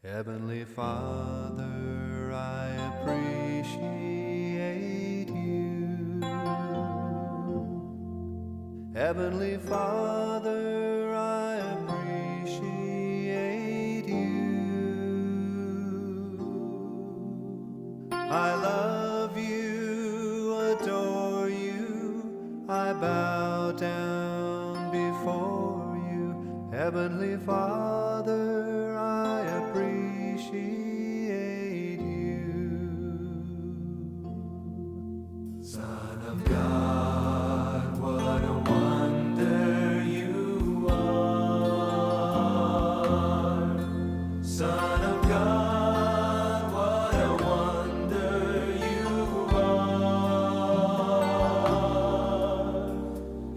Heavenly Father, I appreciate you. Heavenly Father, I appreciate you. I love you, adore you, I bow down before you. Heavenly Father, I appreciate you. Son of God, what a wonder you are. Son of God, what a wonder you are.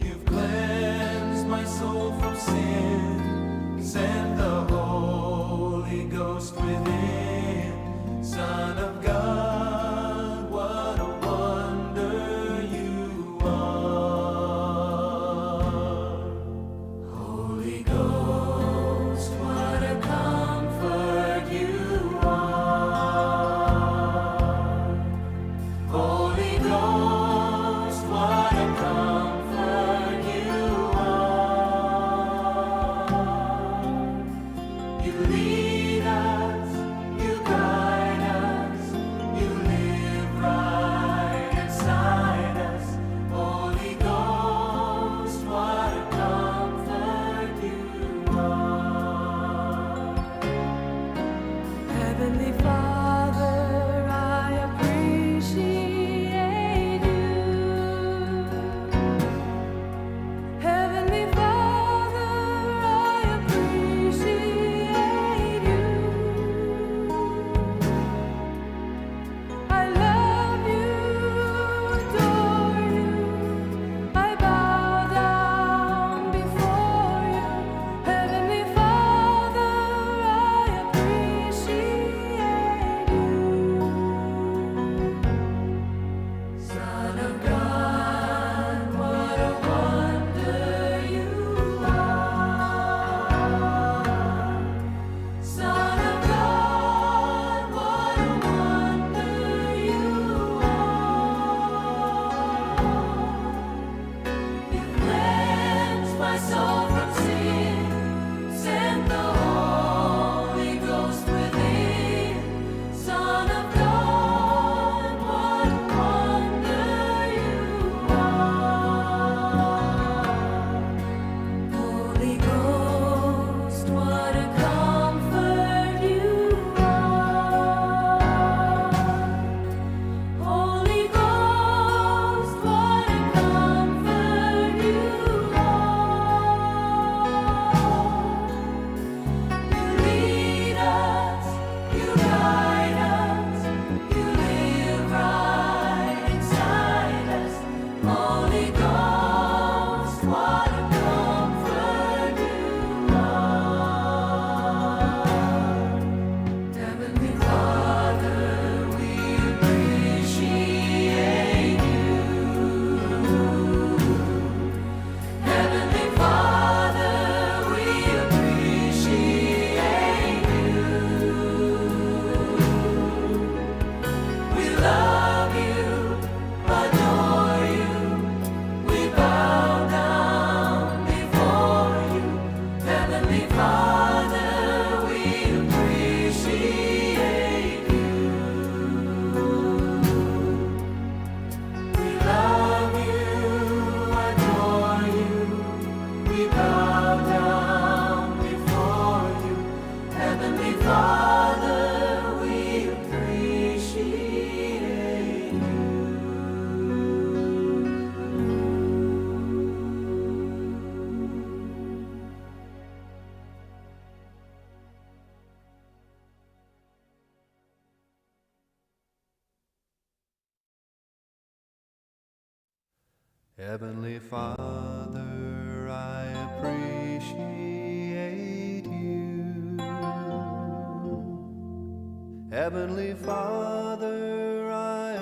You've cleansed my soul from sin, sent the Holy Ghost within. Son of God, what a wonder you are. Holy Ghost, what a comfort you are. Holy Ghost, what a comfort you are. You lead us, you guide us, you live right inside us. Holy Ghost, what a comfort you are. Heavenly Father, I appreciate you. Heavenly Father, I appreciate you. I love you, adore you. I bow down before you. Heavenly Father, I appreciate you. Son of God, what a wonder you are. Son of God, what a wonder you are. You cleansed my soul from sin, sent the Holy Ghost within. Son of God, what a wonder you are. Holy Ghost, what a comfort you are. Holy Ghost, what a comfort you are. You lead us, you guide us, you live right inside us. Holy Ghost, what a comfort you are. Heavenly Father, we appreciate you. Heavenly Father, we appreciate you. We love you, adore you. We bow down before you. Heavenly Father, we appreciate you. We love you, adore you. We bow down before you. Heavenly Father, we appreciate you. Heavenly Father, I appreciate you. Heavenly Father, I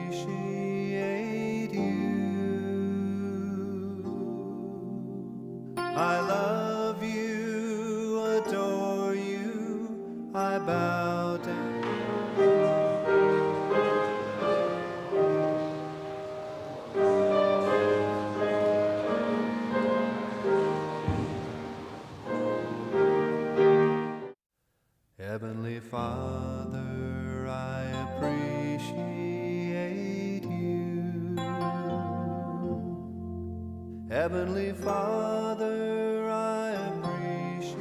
appreciate you. I love you, adore you, I Heavenly Father, I appreciate.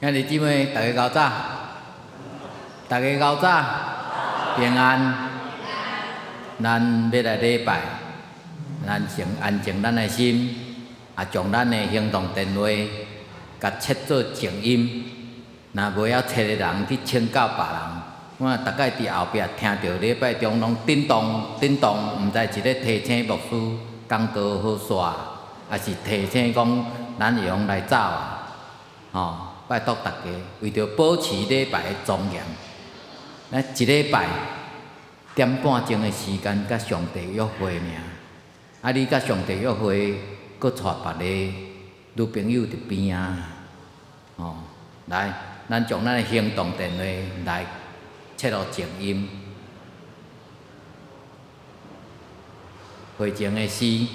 兄弟姊妹，大家𠢕早，大家𠢕早，平安。咱欲來禮拜，咱先安靜咱的心，也將咱的行動電話共設做靜音。若無曉揣的人去請教別人，我逐擺佇後壁聽著禮拜中攏叮當叮當，毋知是咧提醒牧師共講道好煞，抑是提醒講咱會用來走啊，吼，拜託大家，為著保持禮拜的莊嚴，咱一禮拜點半鐘的時間佮上帝約會爾。啊，你佮上帝約會，閣帶別个女朋友佇邊仔，吼，來，咱將咱的行動電話來設予靜音。會前的詩，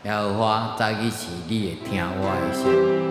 耶和華早起時，你會聽我的聲。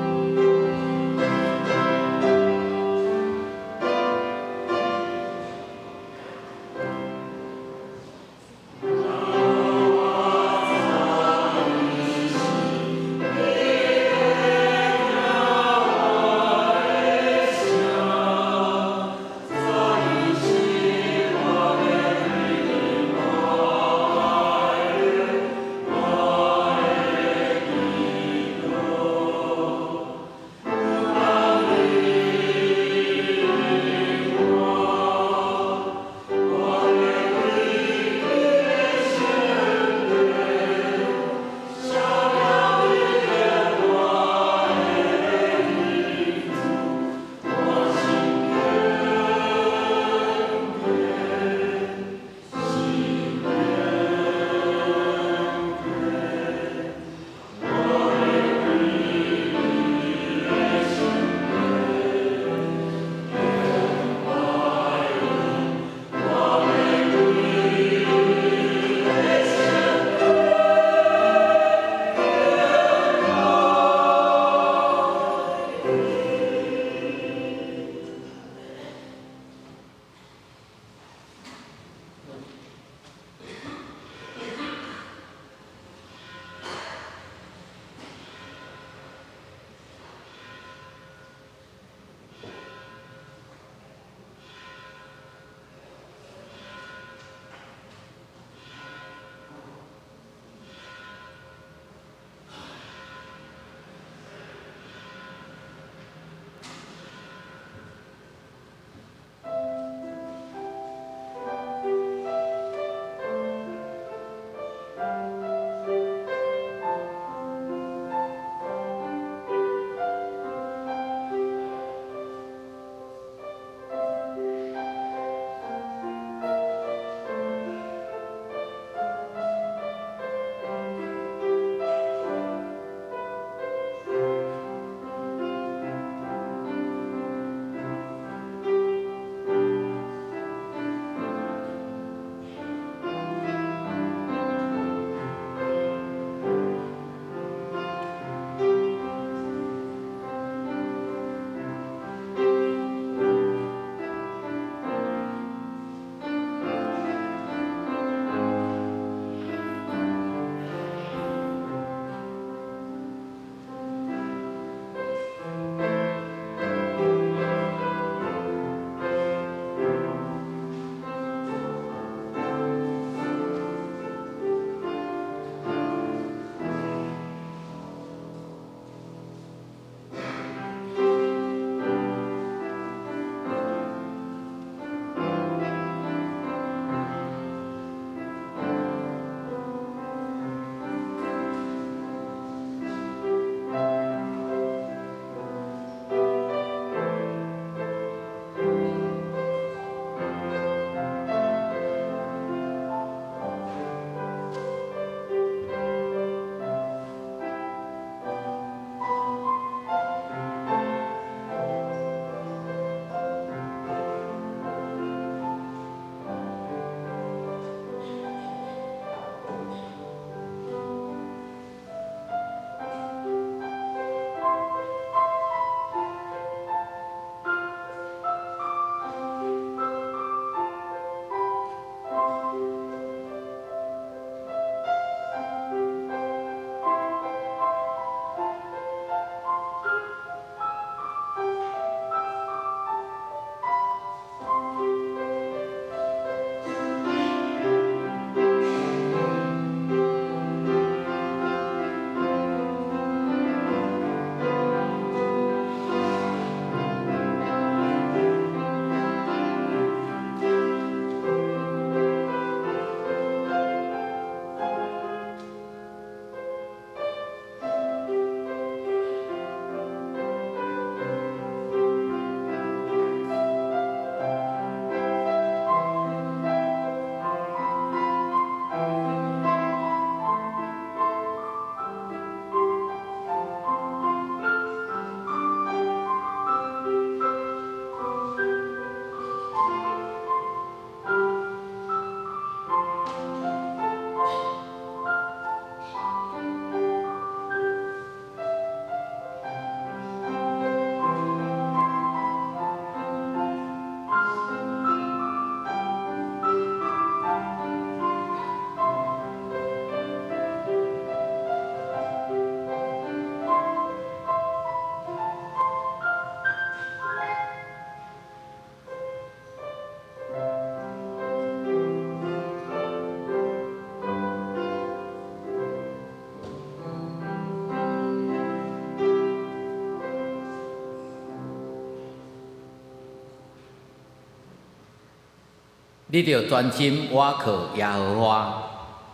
你著專心倚靠耶和華，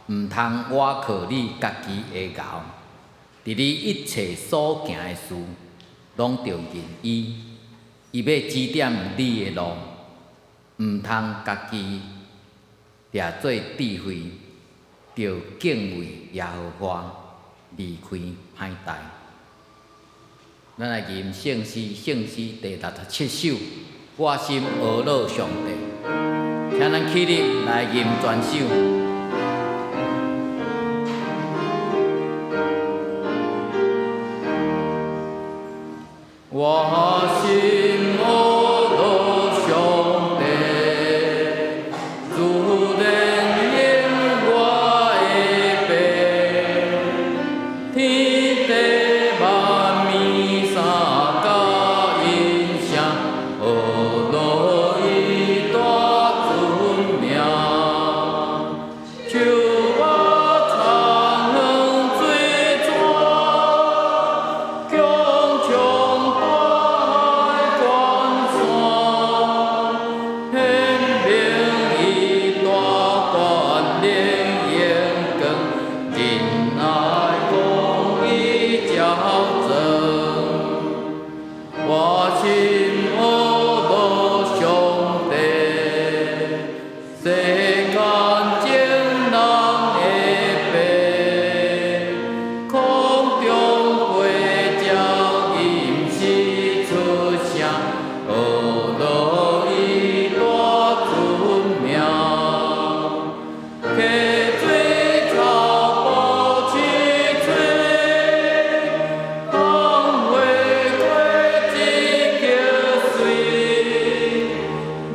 毋通倚靠你家己的𠢕。佇你一切所行的事，攏著認伊，伊欲指點你的路。毋通家己掠做智慧，著敬畏耶和華，離開歹代。咱來吟聖詩，聖詩第67首，我心阿樂上帝，請咱起立來吟全首。我心阿樂上帝，自然應我的父，天地萬物三甲音聲，阿樂伊大尊名。樹木田園水泉，穹蒼大海關山，顯明伊大權能榮光，仁愛公義照照。我心阿樂上帝，世間眾人的父，空中飛鳥吟詩出聲，阿樂伊大尊名。溪水草木青翠，芳花果子結穗，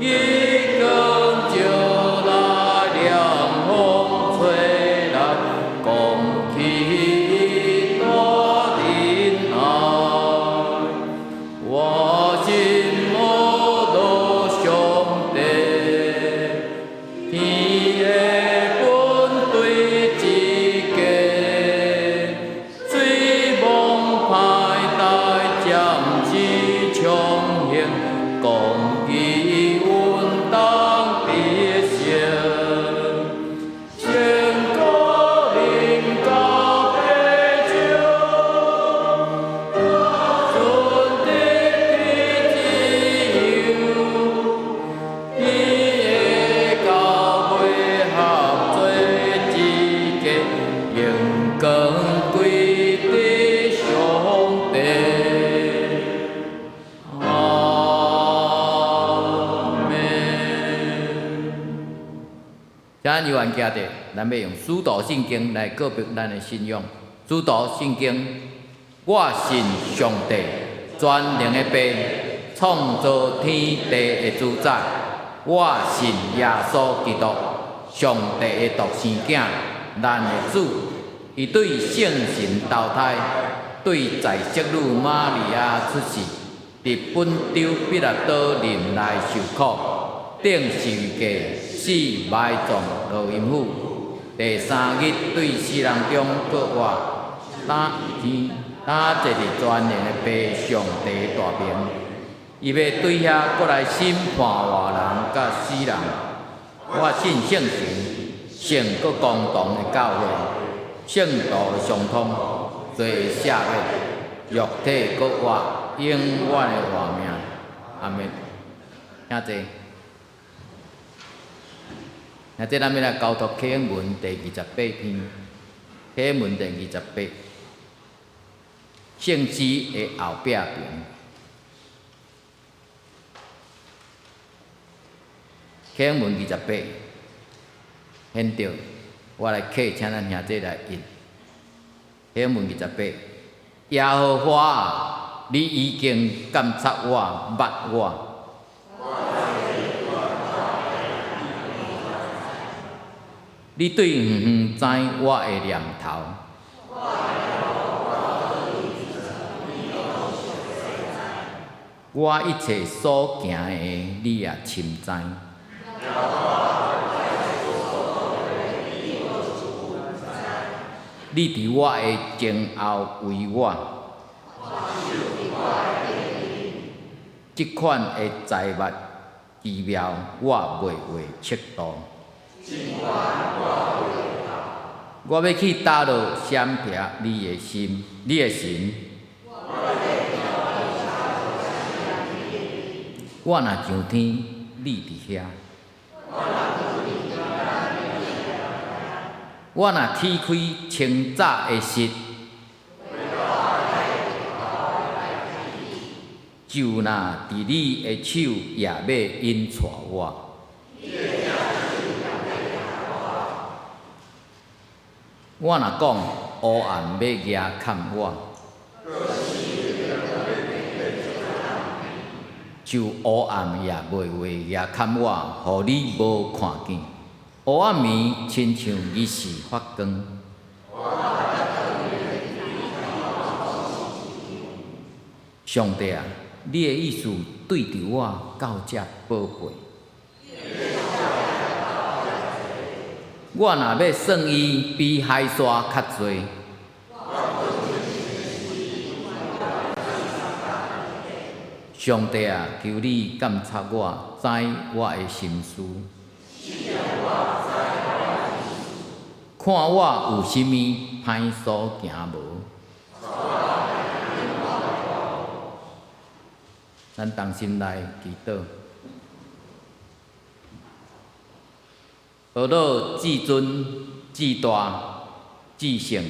日光照來涼風吹來，講起伊大仁愛。我心阿樂上帝，天的本對一家，水望歹代暫時暢行，公義運動得勝。聖歌臨到白晝，順得自由，伊的教會合做一家，榮光歸佇上帝。阿們。請咱有緣徛著，咱欲用使徒信經來告白咱的信仰。使徒信經，我信上帝，全能的父，創造天地的主宰。我信耶穌基督，上帝的獨生囝，咱的主。伊對聖神投胎，對在聖女瑪利亞出世，佇本丟彼拉多任內受苦，釘十字架，死埋葬落陰府。第三日對死人中復活，擔天擔坐佇全能的父上帝大爿。伊欲對遐閣來審判活人佮死人。我信聖神，聖閣公同的教會，聖徒的相通，罪的赦免，肉體閣活，永遠的活命。阿們。請坐。兄弟，咱欲來交託啟應文第28篇，啟應文第二十八，聖詩的後壁爿。啟應文二十八，現著我來啟，請咱兄弟來印。啟應文二十八，耶和華啊，你已經監察我，捌我。你對遠遠知我的念頭。我一切所行的，你也深知。你佇我的前後圍我。這款的財物真奇妙，我袂會測度。我欲去佗落閃避你的心，你的神。我若上天，你佇遐；我若起開清早的日，就若佇你的手也欲引帶我。我若講烏暗欲夯崁我，就烏暗也袂會夯崁我，予你無看見。黑暗暝親像日時發光。上帝啊，你的意思對著我到遮寶貝。我若欲算伊比海沙較濟，上帝啊，求你監察我，知我的心思，看我有啥物歹所行無。咱同心來祈禱。阿老至尊、至大、至聖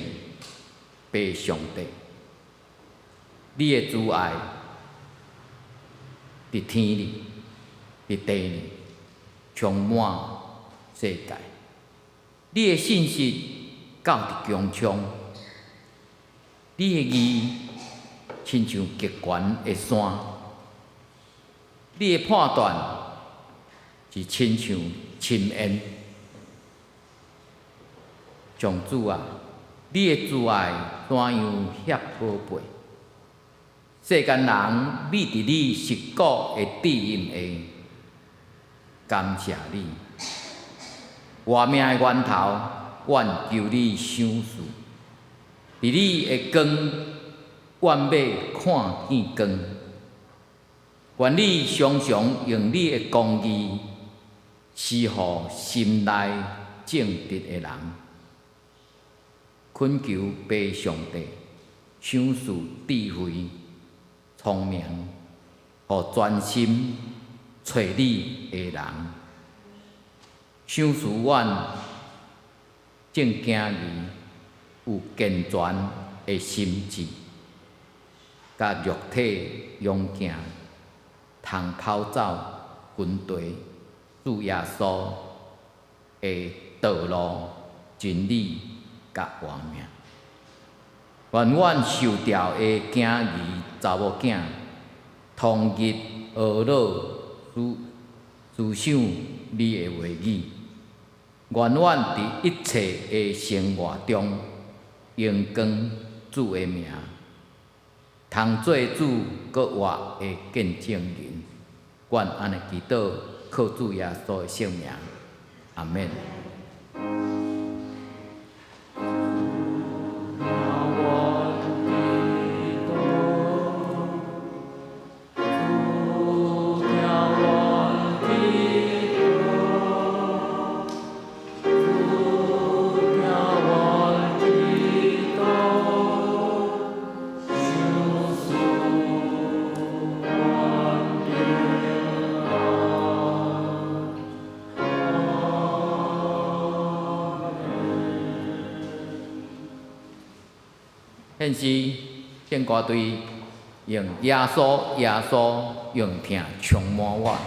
父上帝，你的慈愛佇天裡、佇地裡充滿世界，你的信實到佇穹蒼，你的義親像極懸的山，你的判斷是親像深淵。上主啊，你的慈愛怎樣遐寶貝？世間人覕佇你蝕骨的指引下，感謝你。活命的源頭，願求你賞賜。佇你的光，願欲看見光。願你常常用你的公義施予心內正直的人。懇求父上帝賞賜智慧、聰明，予專心揣你的人。賞賜阮眾囝兒有健全的心智，佮肉體勇健，通跑走跟隨主耶穌的道路、真理佮活命。願阮受召的囝兒、查某囝，統一呵咾思思想你的話語。願阮佇一切的生活中，榮光主的名，通做主閣活的見證人。阮按呢祈禱，靠主耶穌的聖名，阿們。現時聖歌隊用耶穌耶穌用疼充滿我。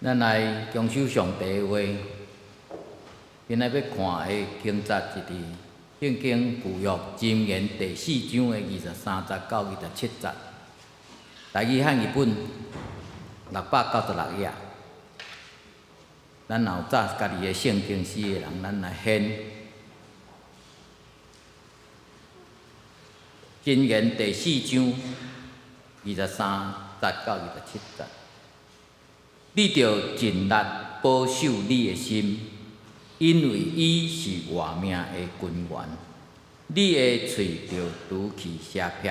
咱來恭守上帝的話。今仔欲看的經節是佇聖經舊約箴言第四章的23節到27節，台語漢譯本696頁。咱若有紮家己的聖經書的人，咱來掀箴言第四章23節到27節。你著盡力保守你的心，因為伊是活命的根源。你的喙著除去邪癖，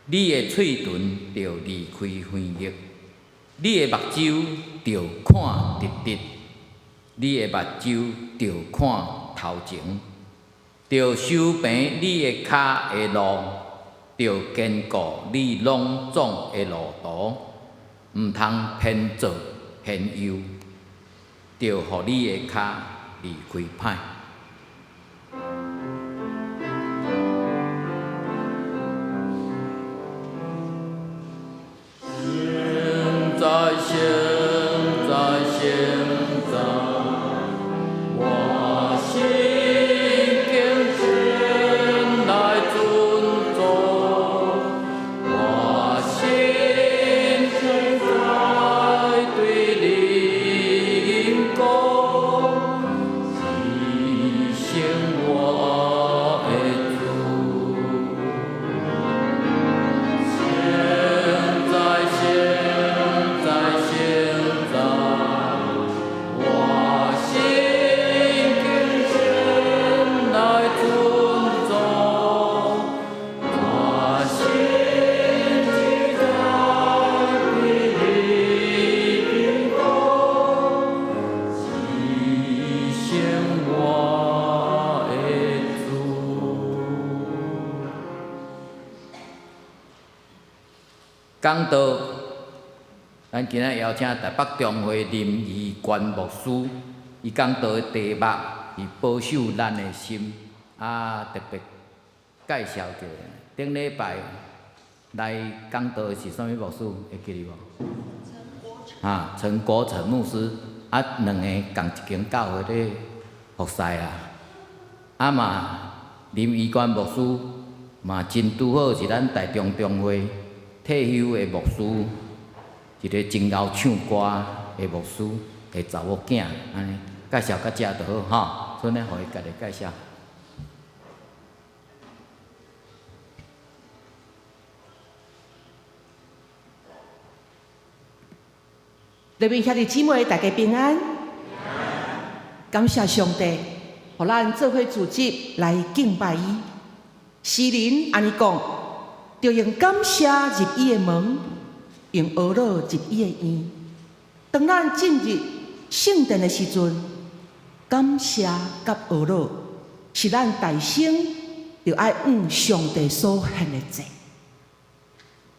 你的喙唇著離開橫逆，你的目睭著看直直，你的目睭著看頭前，著修平你的跤的路，著堅固你攏總的路途，毋通偏左偏右，著予你的跤離開歹。聖哉，聖哉，聖哉，我心敬虔來尊主，我心敬在對你講，是生我的主。聖哉，聖哉，聖哉，我心敬虔來尊主，我心敬在對你講，是生我的主。講道，咱今仔邀請台北中會林怡冠牧師，伊講道的題目是保守咱的心。啊，特別介紹一下，頂禮拜來講道的是啥物牧師？會記得無？啊，陳國成牧師，啊，兩个仝一間教會咧服侍啦。啊嘛，林怡冠牧師嘛真拄好是咱台中中會退休的牧師，一个真𠢕唱歌的牧師的查某囝，按呢介紹到遮就好吼。賰呢，予伊家己介紹。內面兄弟姊妹，大家平安。感謝上帝，予咱做伙組織來敬拜伊。詩人按呢講，著用感謝入伊的門，用哀樂入伊的院。當咱進入聖殿的時陣，感謝佮哀樂是咱大聲著愛向上帝所獻的祭。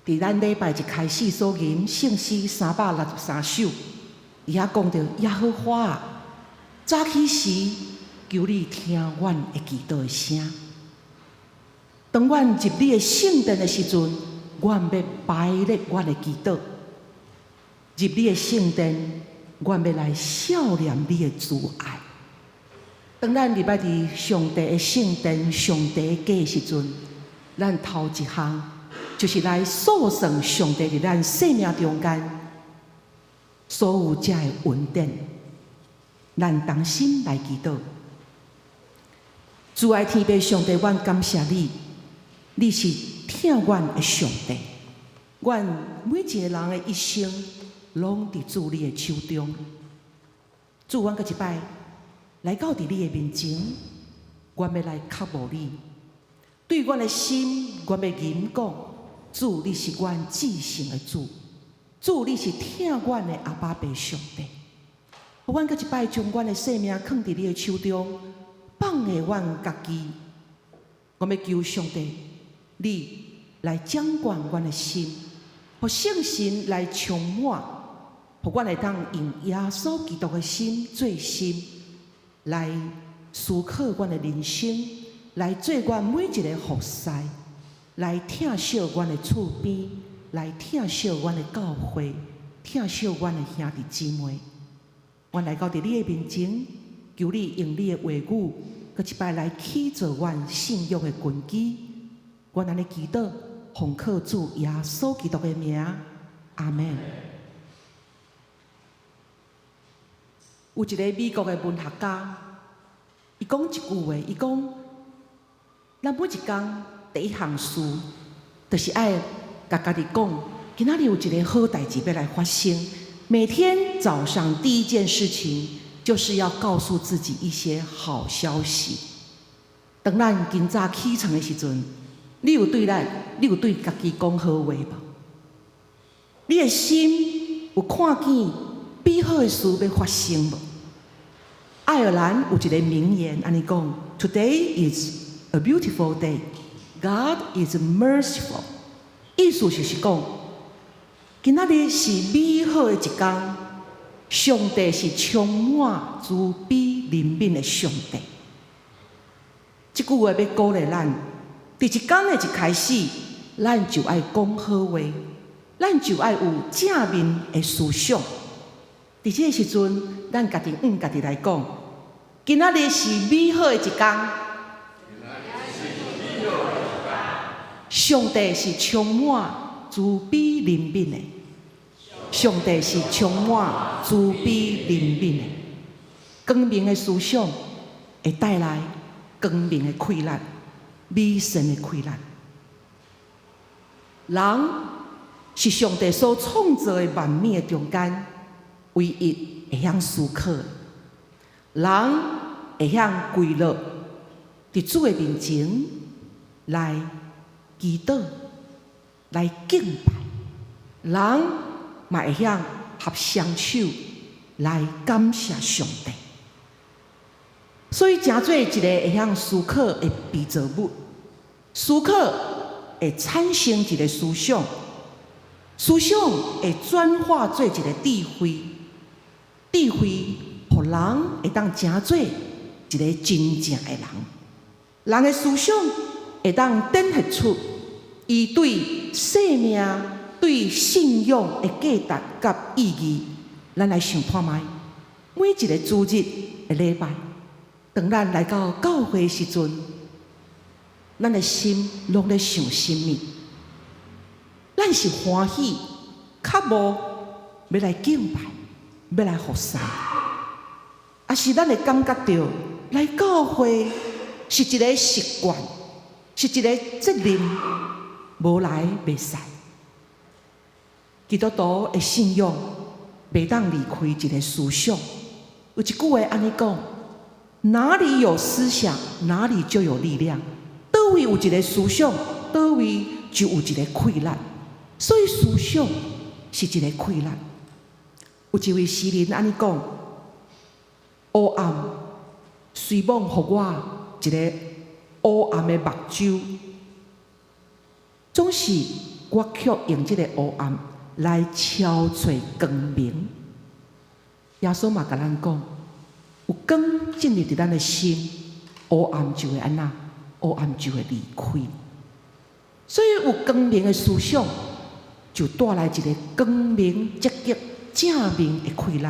佇咱禮拜一開始所吟聖詩363首，伊遐講著耶和華啊，早起時求你聽阮的祈禱的聲。當阮入你的聖殿的時陣，阮欲排列阮的祈禱。入你的聖殿，阮欲來數念你的慈愛。當咱入來佇上帝的聖殿、上帝的家的時陣，咱頭一項就是來數算上帝佇咱生命中間所有這个恩典，咱同心來祈禱。慈愛天父上帝，阮感謝你，你是疼阮的上帝。阮每一個人的一生，攏佇主你的手中。主，阮閣一擺來到佇你的面前，阮欲來渴慕你。對阮的心，阮欲吟講：主，你是阮至聖的主，主，你是疼阮的阿爸父上帝。阮閣一擺將阮的生命囥佇你的手中，放下阮家己，我欲求上帝，你來掌管阮的心，予聖神來充滿，予阮會當用耶穌基督的心做心，來思考阮的人生，來做阮每一个服侍，來疼惜阮的厝邊，來疼惜阮的教會，疼惜阮的兄弟姊妹。阮來到佇你的面前，求你用你的話語，閣一擺來起造阮信仰的根基。阮按呢祈禱，奉靠主耶穌基督的名，阿門。有一個美國的文學家，伊講一句話，伊講：咱每一工第一項事，就是愛共家己講，今仔日有一個好代誌欲來發生。每天早上第一件事情，就是要告訴自己一些好消息。當咱今早起床的時陣，你有對家己講好話無？你的心有看見美好的事欲發生無？愛爾蘭有一個名言，按呢講：Today is a beautiful day. God is merciful。意思就是講，今仔日是美好的一天，上帝是充滿慈悲憐憫的上帝。這句話欲鼓勵咱，佇一工的一開始，咱就愛講好話，咱就愛有正面的思想。佇這個時陣，咱家己向家己來講，今仔日是美好的一天。上帝是充滿慈悲憐憫的，上帝是充滿慈悲憐憫的。光明的思想會帶來光明的氣力，美善的氣力。人是上帝所創造的萬物的中間，唯一會曉思考的。人會曉跪落佇主的面前來祈禱，來敬拜。人嘛會曉合雙手來感謝上帝。所以，成做一個會曉思考的被造物，思考會產生一個思想，思想會轉化做一個智慧，智慧予人會當成做一個真正的人。人的思想會當展現出伊對生命、對信仰的價值佮意義。咱來想看覓，每一個主日的禮拜，當咱來到教會時陣，咱的心攏咧想啥物？咱是歡喜、渴慕欲來敬拜、欲來服侍，抑是咱會感覺著來教會是一個習慣，是一個責任，無來袂使。基督徒的信仰袂當離開一個思想。有一句話按呢講：哪裡有思想，哪裡就有力量。佗位有一個思想，佗位就有一個氣力。所以思想是一個氣力。有一位詩人按呢講：黑暗雖罔予我一個烏暗的目睭，總是我卻用這個黑暗來敲揣光明。耶穌嘛共咱講，有光進入佇咱的心，黑暗就會按怎？黑暗就會離開。所以有光明的思想，就帶來一個光明、積極、正面的氣力。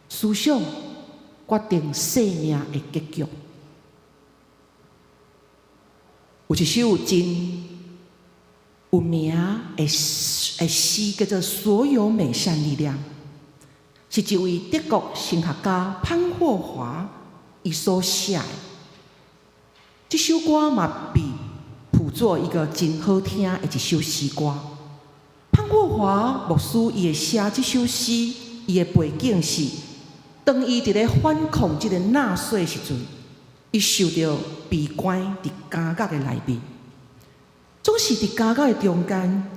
思想決定生命的結局。有一首真有名的詩，叫做《所有美善力量》，是一位德國神學家潘霍華伊所寫的。這首歌嘛被譜作一個真好聽的一首詩歌。潘霍華牧師伊會寫這首詩，伊的背景是，當伊佇咧反抗這個納粹時陣，伊受著被關佇監獄的內面，總是佇監獄的中間，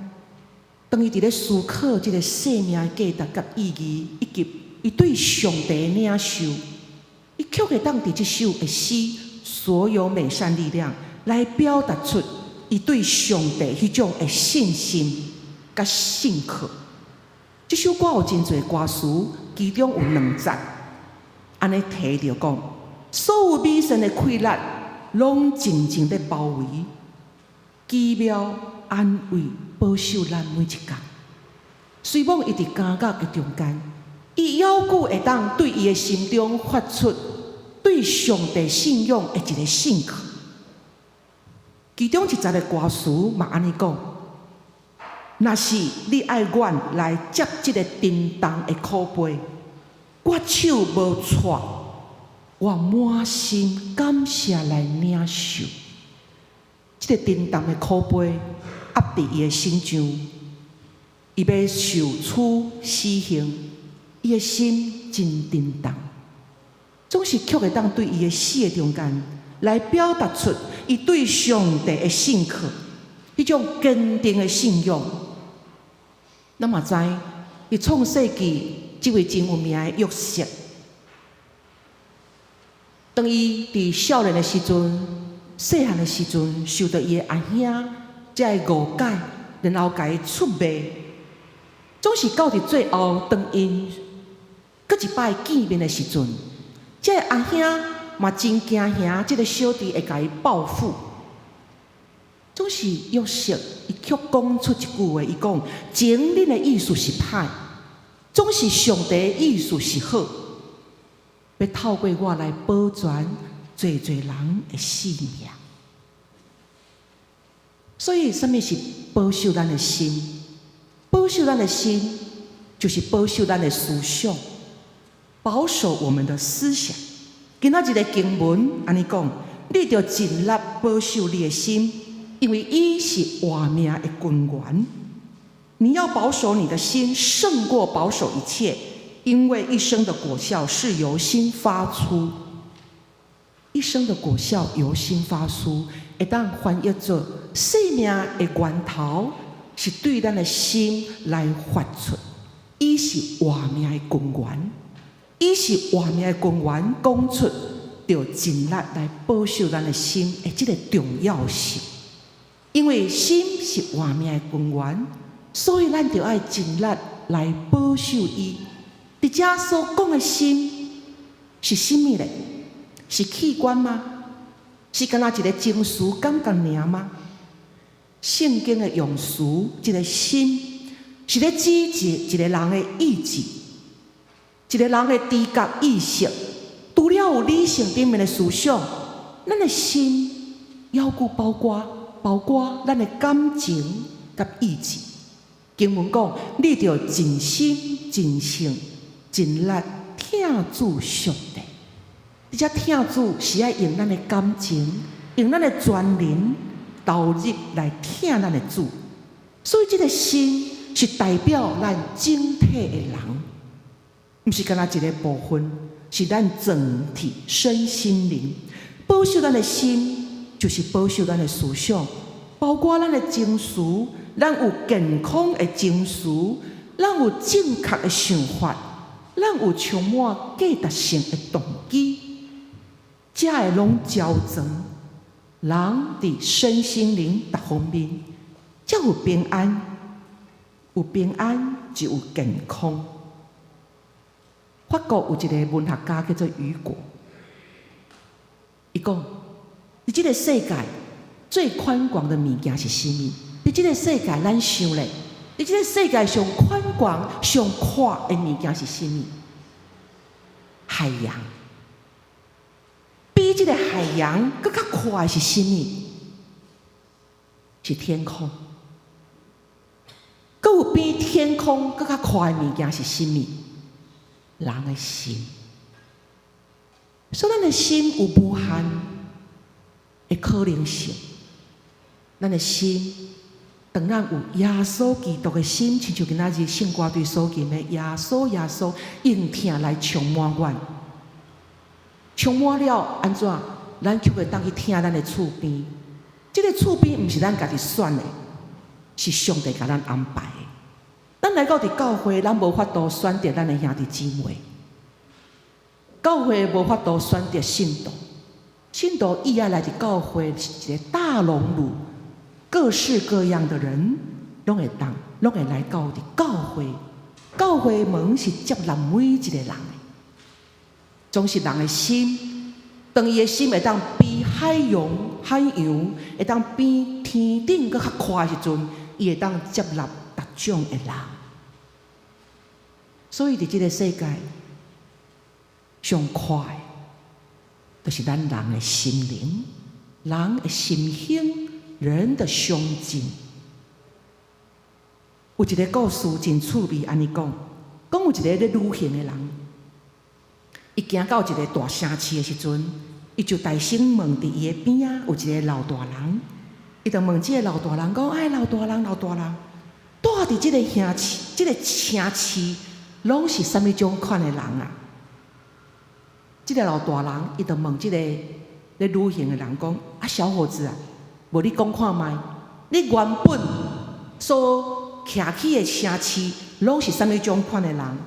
當伊佇咧思考這個生命的價值佮意義，以及伊對上帝的領受，伊卻會當佇這首的詩《所有美善力量》來表達出伊對上帝彼種的信心佮信靠。這首歌有真濟歌詞，其中有兩節，按呢提著講，所有美善的氣力，攏靜靜咧包圍，奇妙安慰保守咱每一工。雖罔伊佇監獄的中間，伊猶閣會當對伊的心中發出對上帝信仰的一个信靠。其中一節的歌詞嘛按呢講：若是你愛阮來接這个沉重的苦杯，我手無掣，我滿心感謝來領受。這个沉重的苦杯壓佇伊的身上，伊欲受處死刑，伊的心真沉重，總是卻會當對伊的死的中間來表達出伊對上帝的信靠，彼種堅定的信仰。咱嘛知，佇創世紀這位真有名的約瑟，當伊佇少年的時陣、細漢的時陣，受著伊的阿兄遮的誤解，然後共伊出賣，總是到佇最後，當𪜶閣一擺見面的時陣，這个阿兄嘛真驚嚇，這个小弟會共伊報復。總是約瑟，伊卻講出一句話，伊講：前恁的意思是歹，總是上帝的意思是好，欲透過我來保全濟濟人的性命。所以，啥物是保守咱的心？保守咱的心，就是保守咱的思想，保守我們的思想。今仔日的經文按呢講，你著盡力保守你的心，因為伊是活命的根源。你要保守你的心，勝過保守一切，因為一生的果效是由心發出。一生的果效由心發出，會當翻譯做生命的源頭是對咱的心來發出。伊是活命的根源，伊是活命的根源，講出著盡力來保守咱的心的這个重要性。因為心是活命的根源，所以咱著愛盡力來保守伊。佇遮所講的心是啥物咧？是器官嗎？是干焦一个情緒感覺爾嗎？聖經的用詞，這个心是咧指一個人的意志，一個人的知覺意識。除了有理性頂面的思想，咱的心猶閣包括咱的感情佮意志。經文講，你著盡心盡性盡力疼主上帝。這只疼主是愛用咱的感情，用咱的全靈投入來疼咱的主。所以這个心是代表咱整體的人，毋是干焦一个部分，是咱整體身心靈。保守咱的心，就是保守咱的思想，包括咱的情緒，咱有健康的情緒，咱有正確的想法，咱有充滿價值性的動機，才會攏交全。人佇身心靈各方面，才有平安，有平安就有健康。法國有一个文學家叫做雨果，伊講：佇這个世界最寬廣的物件是啥物？佇這个世界，咱想咧，佇這个世界上寬廣、上闊的物件是啥物？海洋。比這个海洋閣較闊的是啥物？是天空。閣有比天空閣較闊的物件是啥物？人的心。所以咱的心有無限的可能性。咱的心，當咱有耶穌基督的心，親像今仔日聖歌隊所吟的耶穌耶穌，用疼來充滿阮，充滿了按怎？咱就會當去疼咱的厝邊。這个厝邊毋是咱家己選的，是上帝共咱安排的。咱來到佇教會，咱無法度選擇咱的兄弟姊妹。教會無法度選擇信徒，信徒伊愛來佇教會是一个大熔爐，各式各樣的人攏會當，攏會來到佇教會。教會門是接納每一個人的，總是人的心，當伊的心會當比海洋會當比天頂閣較闊的時陣，伊會當接納逐種的人。所以佇這个世界上快，就是咱人的心靈，人的心胸，人的胸襟。有一个故事真趣味，按呢講，講有一个咧旅行的人，伊行到一个大城市的時陣，伊就大聲問佇伊的邊仔有一个老大人，伊就問這个老大人講：哎，老大人，老大人，住佇這个城市，這个城市攏是啥物種款的人啊？這个老大人，伊就問這个咧旅行的人講：啊，小伙子啊，無你講看覓，你原本所徛起的城市，攏是啥物種款的人？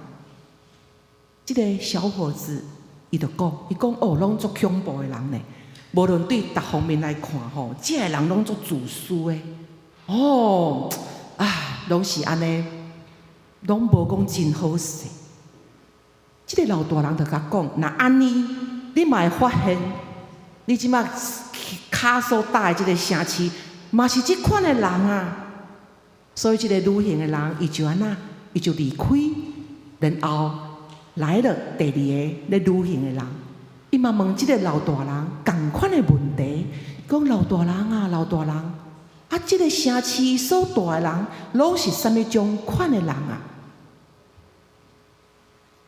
這个小伙子，伊就講，伊講哦，攏足恐怖的人呢。無論對逐方面來看吼，這个人攏足自私的。哦，啊，攏是按呢，攏無講真好勢。這个老大人就共講，若按呢，你嘛會發現，你這擺跤所踏的這个城市，嘛是這款的人啊。所以這个旅行的人，伊就按怎，伊就離開，然後來了第二個咧旅行的人，伊嘛問這个老大人仝款的問題，講老大人啊，老大人，啊，這个城市所住的人，攏是啥物種款的人啊？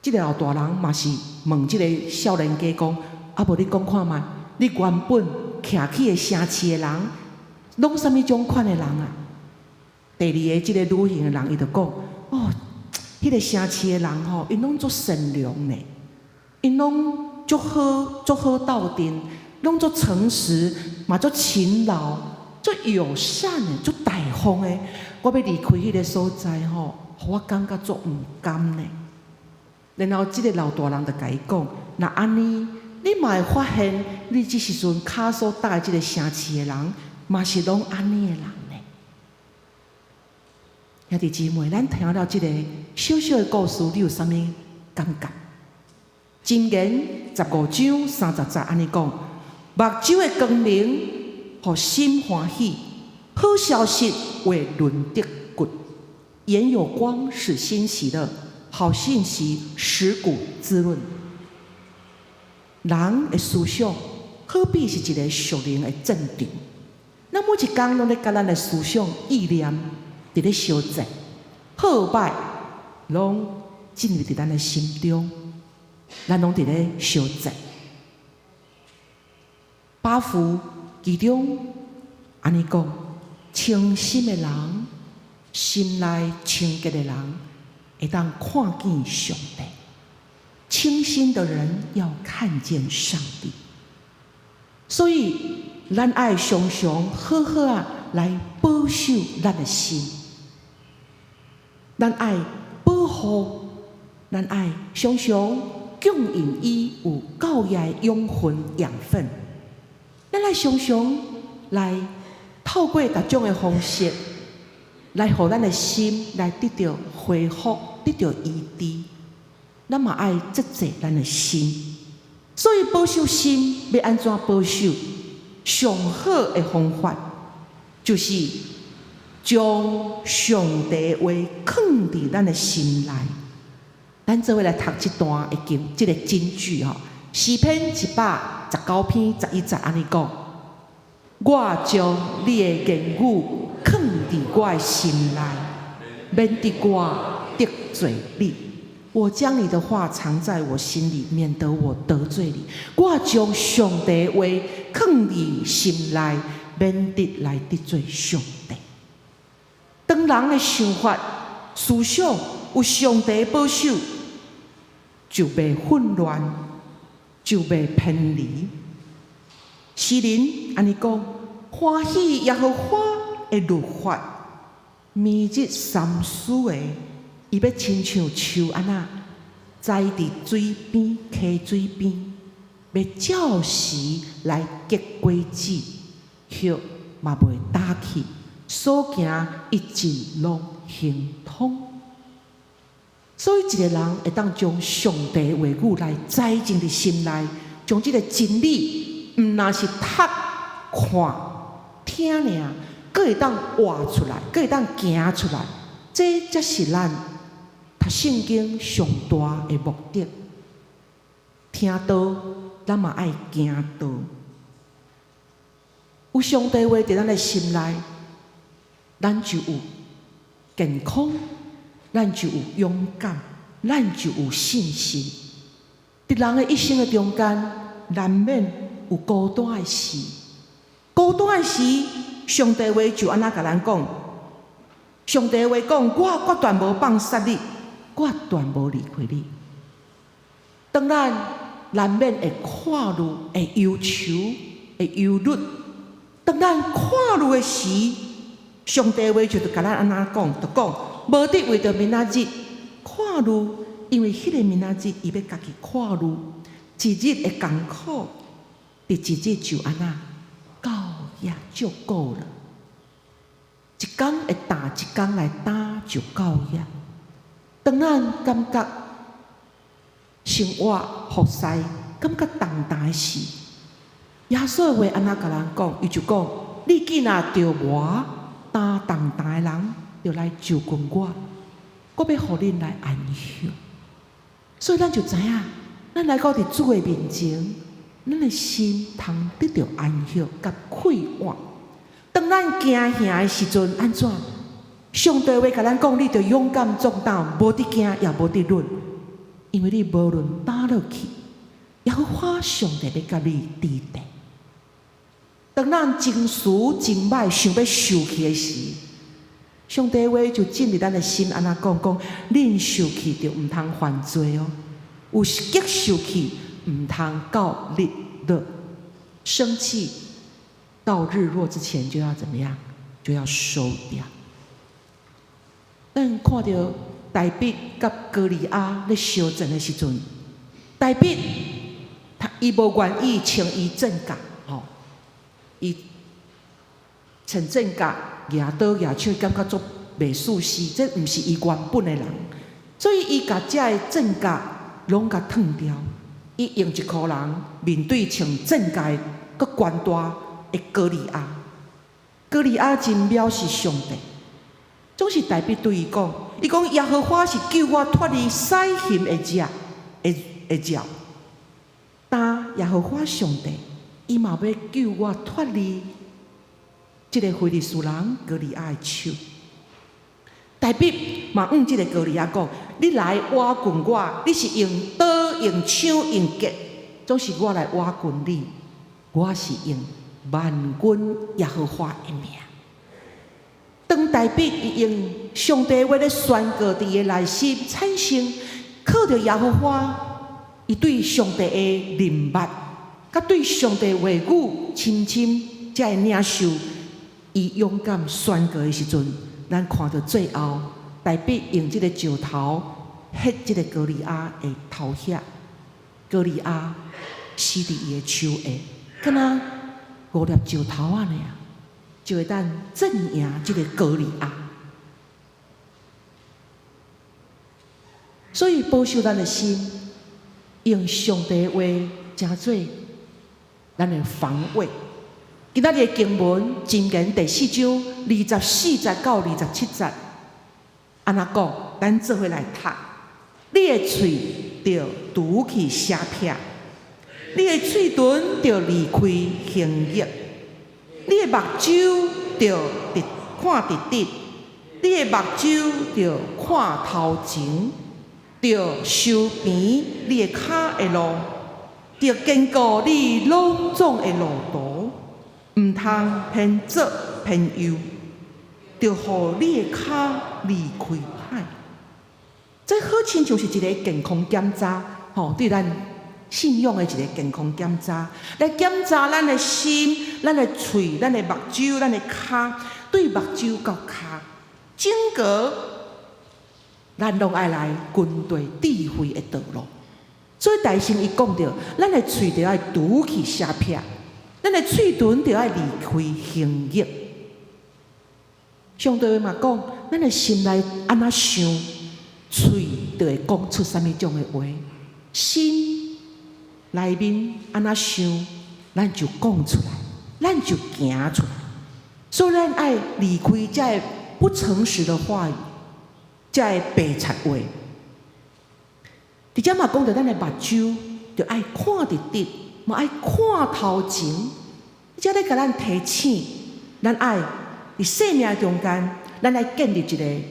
這个老大人嘛是問這个少年家講，啊，無你講看覓，你原本徛起的城市的人，攏啥物種款的人啊？第二個這个旅行的人，伊就講，哦，彼个城市的人吼，𪜶攏足善良呢，𪜶攏足好，足好鬥陣，攏足誠實，嘛足勤勞，足友善的，足大方的。我欲離開彼个所在吼，予我感覺足毋甘呢。然後這个老大人就共伊講，若按呢，你嘛會發現，你這時陣跤所踏的這个城市的人，嘛是攏按呢的人呢。兄弟姊妹，咱聽了這个小小的故事，你有啥物感覺？箴言15章30節按呢講：目睭的光明，予心歡喜；好消息會潤得骨。眼有光，使心喜樂；好信息使骨滋潤。人的思想，好比是一个屬靈的戰場。咱每一工攏咧佮咱的思想意念佇咧相戰，好歹攏進入佇咱的心中，咱攏佇咧相戰。八福其中按呢講：清心的人，心內清潔的人，會當看見上帝。清心的人要看見上帝。所以，咱愛常常好好仔來保守咱的心，咱愛保護，咱愛常常供應伊有夠的養分養分。咱愛常常來透過各種的方式，來予咱的心來得著恢復，得著醫治。咱嘛愛節制咱的心，所以保守心欲按怎保守？上好的方法就是將上帝話囥佇咱的心內。咱做伙來讀這段的經，這个金句吼，詩篇119篇11節按呢講：我將你的言語囥佇我的心內，免得我得罪你。我將你的話藏在我心裡，免得我得罪你。我將上帝話囥佇心內，免得來得罪上帝。當人的想法、思想有上帝保守，就袂混亂，就袂偏離。詩人按呢講：歡喜耶和華的律法，每日三思的。伊欲親像樹按怎栽佇水邊、溪水邊，欲照時來結果子，葉嘛袂焦去，所行一切攏亨通。所以，一个人會當將上帝話語來栽種佇心內，將這个真理，毋但是讀、看、聽爾，閣會當活出來，閣會當行出來，這才是咱讀聖經上大的目的。聽道，咱嘛愛行道。有上帝話佇咱的心內，咱就有健康，咱就有勇敢，咱就有信心。佇人的一生的中間，難免有孤單的時。孤單的時，上帝話就按呢共咱講？上帝話講：我決斷無放捨你，我斷無離開你。當咱難免會看慮、會憂愁、會憂慮。當咱看慮的時，上帝話就共咱按呢講？就講無得為著明仔日看慮，因為彼个明仔日伊欲家己看慮，一日的艱苦，佇一日就按呢夠也足夠了。一工的擔，一工來擔就夠矣。當咱感覺生活服侍感覺重擔的時，耶穌的話按呢共咱講？伊就講：你既若著磨擔重擔的人，就來就近我，我欲予恁來安息。所以咱就知影，咱來到佇主的面前，咱的心通得著安息佮快活。當咱驚嚇的時陣，按怎？上帝話共咱講，你著勇敢壯膽，無得驚，也無得慮，因為你無論倒落去，耶和華上帝欲佮你佇咧。當咱情緒真歹，想欲受氣的時，上帝話就進入咱的心，按呢講講，恁受氣就毋通犯罪哦，有激受氣，毋通到日落，生氣到日落之前就要怎麼樣？就要收掉。咱看著大衛佮歌利亞咧相戰的時陣，大衛他伊無願意穿伊戰甲，吼，伊穿戰甲舉刀舉槍，感覺足袂舒適，這毋是伊原本的人，所以伊共這个戰甲攏共褪掉，伊用一箍人面對穿戰甲的閣懸大的歌利亞，歌利亞真藐視上帝。總是大衛對伊講，伊講耶和華是救我脫離死刑的者的的鳥。但耶和華上帝，伊嘛欲救我脫離這个非利士人歌利亞的手。大衛嘛向這个歌利亞講：你來倚近我，你是用刀、用槍、用弓，總是我來倚近你。我是用萬軍耶和華的名。當大衛伊用上帝話咧宣告，佇伊的內心產生靠著耶和華，伊對上帝的認捌，佮對上帝話語深深才會領受，伊勇敢宣告的時陣，咱看著最後，大衛用這個石頭彼這个歌利亞的頭額，歌利亞死佇伊的手下，敢若五粒石頭仔爾，就會當戰贏這个歌利亞。所以保守咱的心，用上帝的話成做咱的防衛。今仔日的經文，箴言第四章24節到27節，按呢講，咱做伙來讀。你的喙著除去邪癖，你的喙唇著離開行惡，你的目睭著直看直直，你的目睭著看頭前，著修平你的跤的路，著堅固你攏總的路途，毋通偏左偏右，著予你的跤離開歹。這好親像是一个健康檢查，吼，對咱信仰的一个健康檢查，來檢查咱的心、咱的喙、咱的目睭、咱的跤，對目睭到跤，整個咱攏愛來跟隨智慧的道路。所以大聖伊講著，咱的喙著愛除去邪癖，咱的喙唇著愛離開行惡。上帝話嘛講，咱的心內按怎想，喙就會講出啥物種的話。心內面按怎想，咱就講出來，咱就行出來。所以咱愛離開這个不誠實的話語，這个白賊話。佇遮嘛講著咱的目睭，著愛看直直，嘛愛看頭前。遮咧共咱提醒，咱愛佇生命中間，咱愛建立一個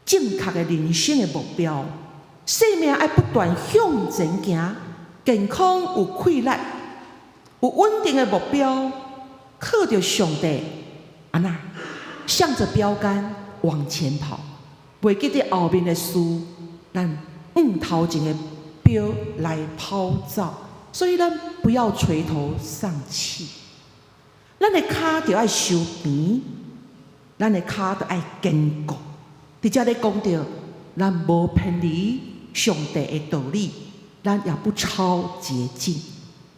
正確的人生的目標。生命愛不斷向前行，健康有氣力，有穩定的目標，靠著上帝，按怎向著標杆往前跑，袂記得後面的事，咱向頭前的標來跑走。所以咱不要垂頭喪氣，咱的跤著愛收平，咱的跤著愛堅固。佇遮咧講著，咱無偏離上帝的道理，咱也不抄捷徑。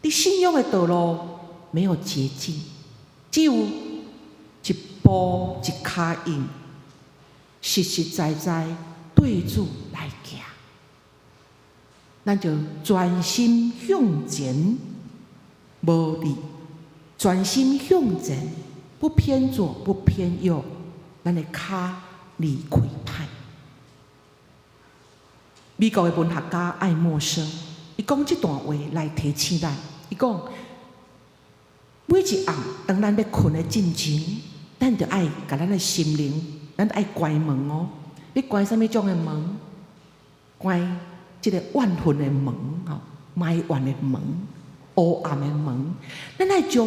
佇信仰的道路沒有捷徑，只有一步一跤印，實實在在對主來行。咱就專心向前，無離；專心向前，不偏左，不偏右，咱的跤離開歹。美國的文學家愛默生，伊講這段話來提醒咱。伊講，每一暗當咱欲睏的進前，咱著愛共咱的心靈，咱愛關門哦。欲關啥物種的門？關這個怨恨的門，吼，埋怨的門，黑暗的門。咱愛將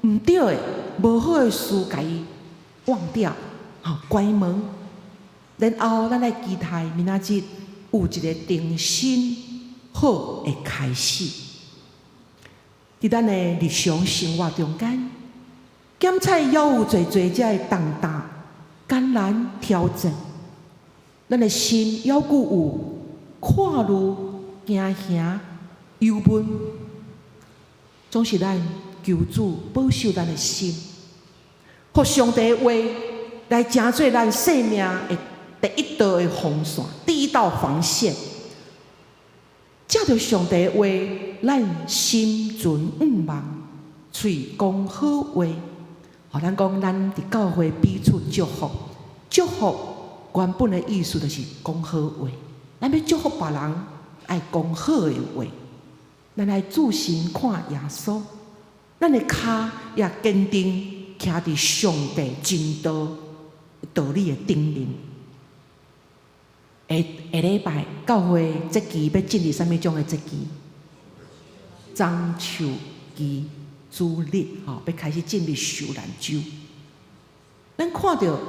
毋對的、無好的事，共伊忘掉，吼，關門。然後咱愛期待明仔日有一個重新好的開始。佇咱的日常生活中間，檢採猶有濟濟遮的重擔、艱難挑戰，咱的心猶閣有看慮、驚嚇、憂悶，總是咱求主保守咱的心，予上帝的話來成做咱生命的第一道的防線，第一道防線。藉著上帝的話，咱心存向望，喙講好話。予咱講，咱佇教會彼此祝福，祝福原本的意思就是講好話。咱欲祝福別人，愛講好的話。咱愛注神看耶穌，咱的跤也堅定徛佇上帝真道道理的頂面。下下禮拜教會節期欲進入啥物種的節期？棕樹期主日吼，欲開始進入受難週。咱看著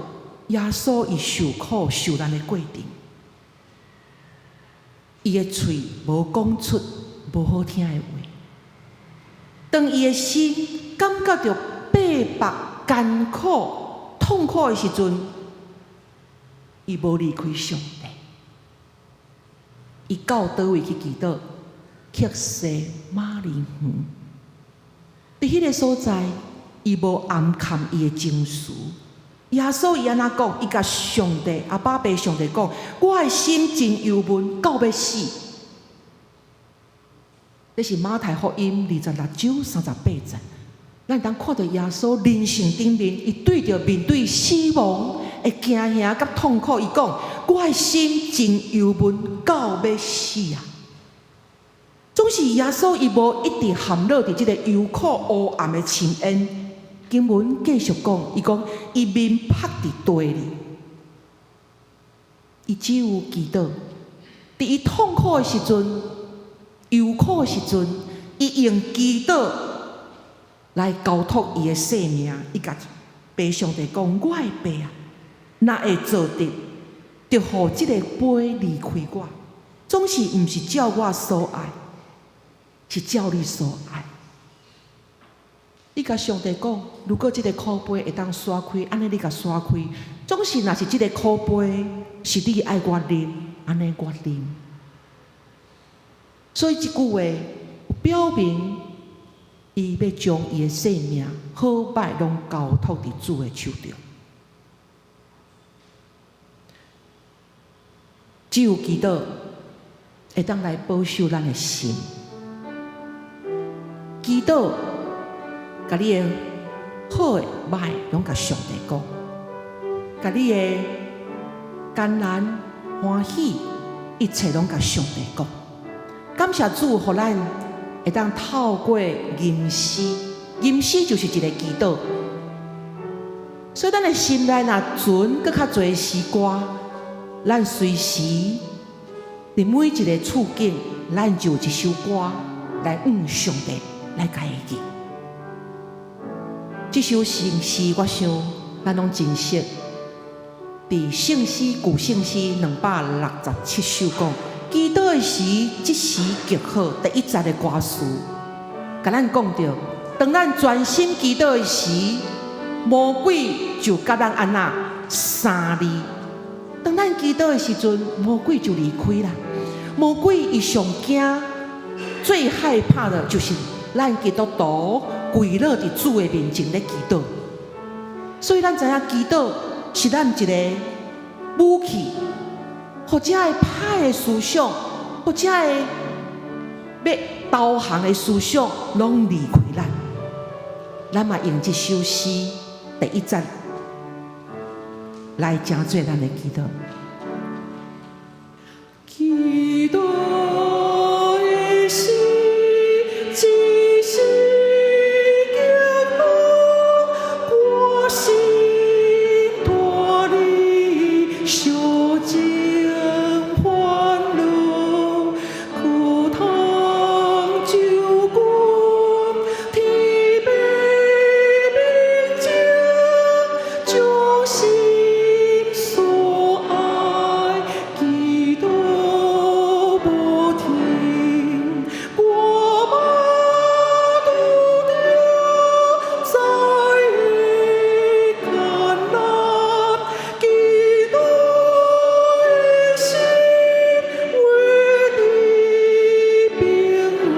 耶穌伊受苦受難的過程，伊的喙無講出無好聽的話。當伊的心感覺著逼迫、艱苦、痛苦的時陣，伊無離開上帝。伊到佗位去祈禱？客西馬尼園。佇彼个所在，伊無掩藏伊的情緒。耶穌伊按怎講？伊共上帝阿爸父上帝講：我的心真憂悶，到欲死。這是馬太福音26章38節。咱當看著耶穌人性頂面，伊對著面對死亡的驚嚇佮痛苦，伊講：我的心真憂悶，到欲死啊！總是耶穌伊無一直陷落佇這個憂苦烏暗的深淵。經文繼續講，伊講伊面曝佇地裡，伊只有祈禱。佇伊痛苦的時陣、憂苦的時陣，伊用祈禱來交託伊的性命。伊共父上帝講：我的爸啊，若會做得，就予這个杯離開我。總是毋是照我所愛，是照你所愛。你共上帝講，如果這个苦杯會當徙開，按呢你共徙開。總是若是這个苦杯是你愛我啉，按呢我啉。所以這句話表明，伊欲將伊的性命好歹攏交託佇主的手中。只有祈禱會當來保守咱的心。祈禱，共你的好的、歹，攏共上帝講；共你的艱難、歡喜，一切攏共上帝講。感謝主，予咱會當透過吟詩，吟詩就是一个祈禱。所以咱的心內若存閣較濟詩歌，咱隨時佇每一个處境，咱就有一首歌來向上帝來共伊吟。這首聖詩，我想咱攏真熟。佇聖詩舊聖詩267首講，祈禱的時，這時極好。第一節的歌詞，共咱講著，當咱專心祈禱的時，魔鬼就共咱按怎相離。當咱祈禱的時陣，魔鬼就離開啦。魔鬼伊上驚、最害怕的就是咱基督徒跪落佇主的面前咧祈禱。所以咱知影祈禱是咱一個武器，予遮个歹的思想，予遮个欲投降的思想，攏離開咱。咱嘛用這首詩第一節來成做咱的祈禱。祈禱的時，這時極好，我心脫離寂靜煩惱，可通就近天父面前，將心所愛祈禱無停，我嘛拄著災艱難，祈禱的心為得平安，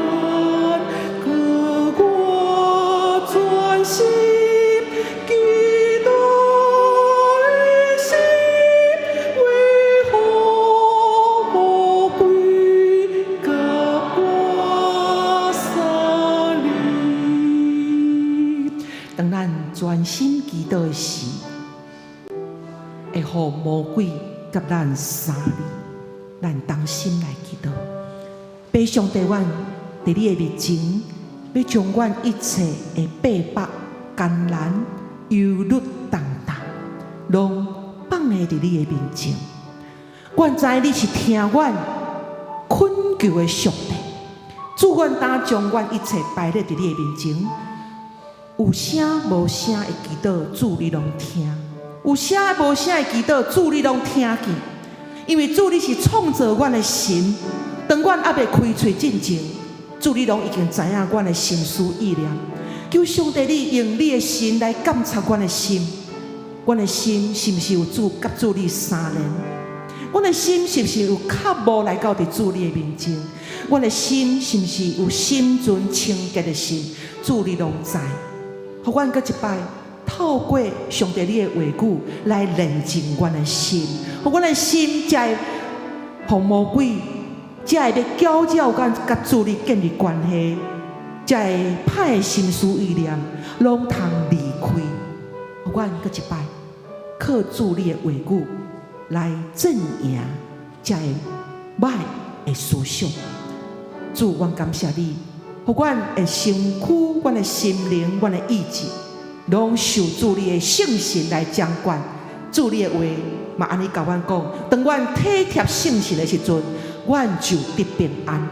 予我專心祈禱的心，為予魔鬼共我相離。當咱專心祈禱的時，會予魔鬼共咱相離。咱同心來祈禱，父上帝，阮佇你的面前，欲將阮一切的逼迫、艱難、憂慮、重擔，攏放佇你的面前。阮知你是聽阮懇求的上帝，主，阮當將阮一切擺列佇你的面前，有聲無聲的祈禱，主你攏聽；有聲無聲的祈禱，主你攏聽見。因為主你是創造阮的神，當阮猶未開喙進前，主你攏已經知影阮的心思意念。求上帝你用你的心來監察阮的心，阮的心是毋是有主佮主你相連？阮的心是毋是有渴慕來到佇主你的面前？阮的心是毋是有心存清潔的心？主你攏知。予阮閣一擺透過上帝你的話語來煉淨阮的心，予阮的心才會予魔鬼，才會欲攪擾阮佮主你建立關係，才會歹的心思意念攏通離開。予阮閣一擺靠主你的話語來戰贏這个歹的思想。主，阮感謝你，予阮的身軀、阮的心靈、阮的意志，攏受主你的聖神來掌管。主你的話嘛按呢共阮講，當阮體貼聖神的時陣，阮就得平安。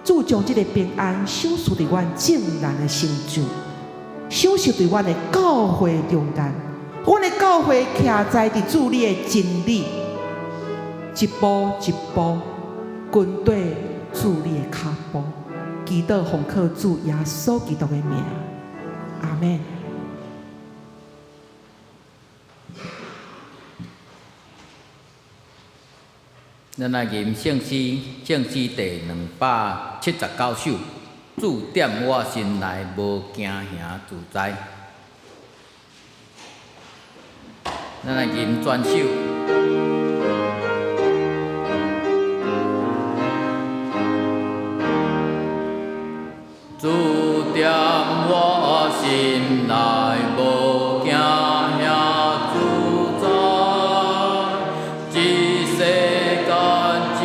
主將這个平安賞賜佇阮眾人的身上，賞賜佇阮的教會中間。阮的教會徛在佇主你的真理，一步一步跟綴主你的跤步，祈禱奉靠主耶穌基督的名，阿們。咱來吟聖詩，聖詩第279首，主踮我心內，無驚嚇自在。咱來吟全首。主踮我心內，無驚嚇自在。這世間這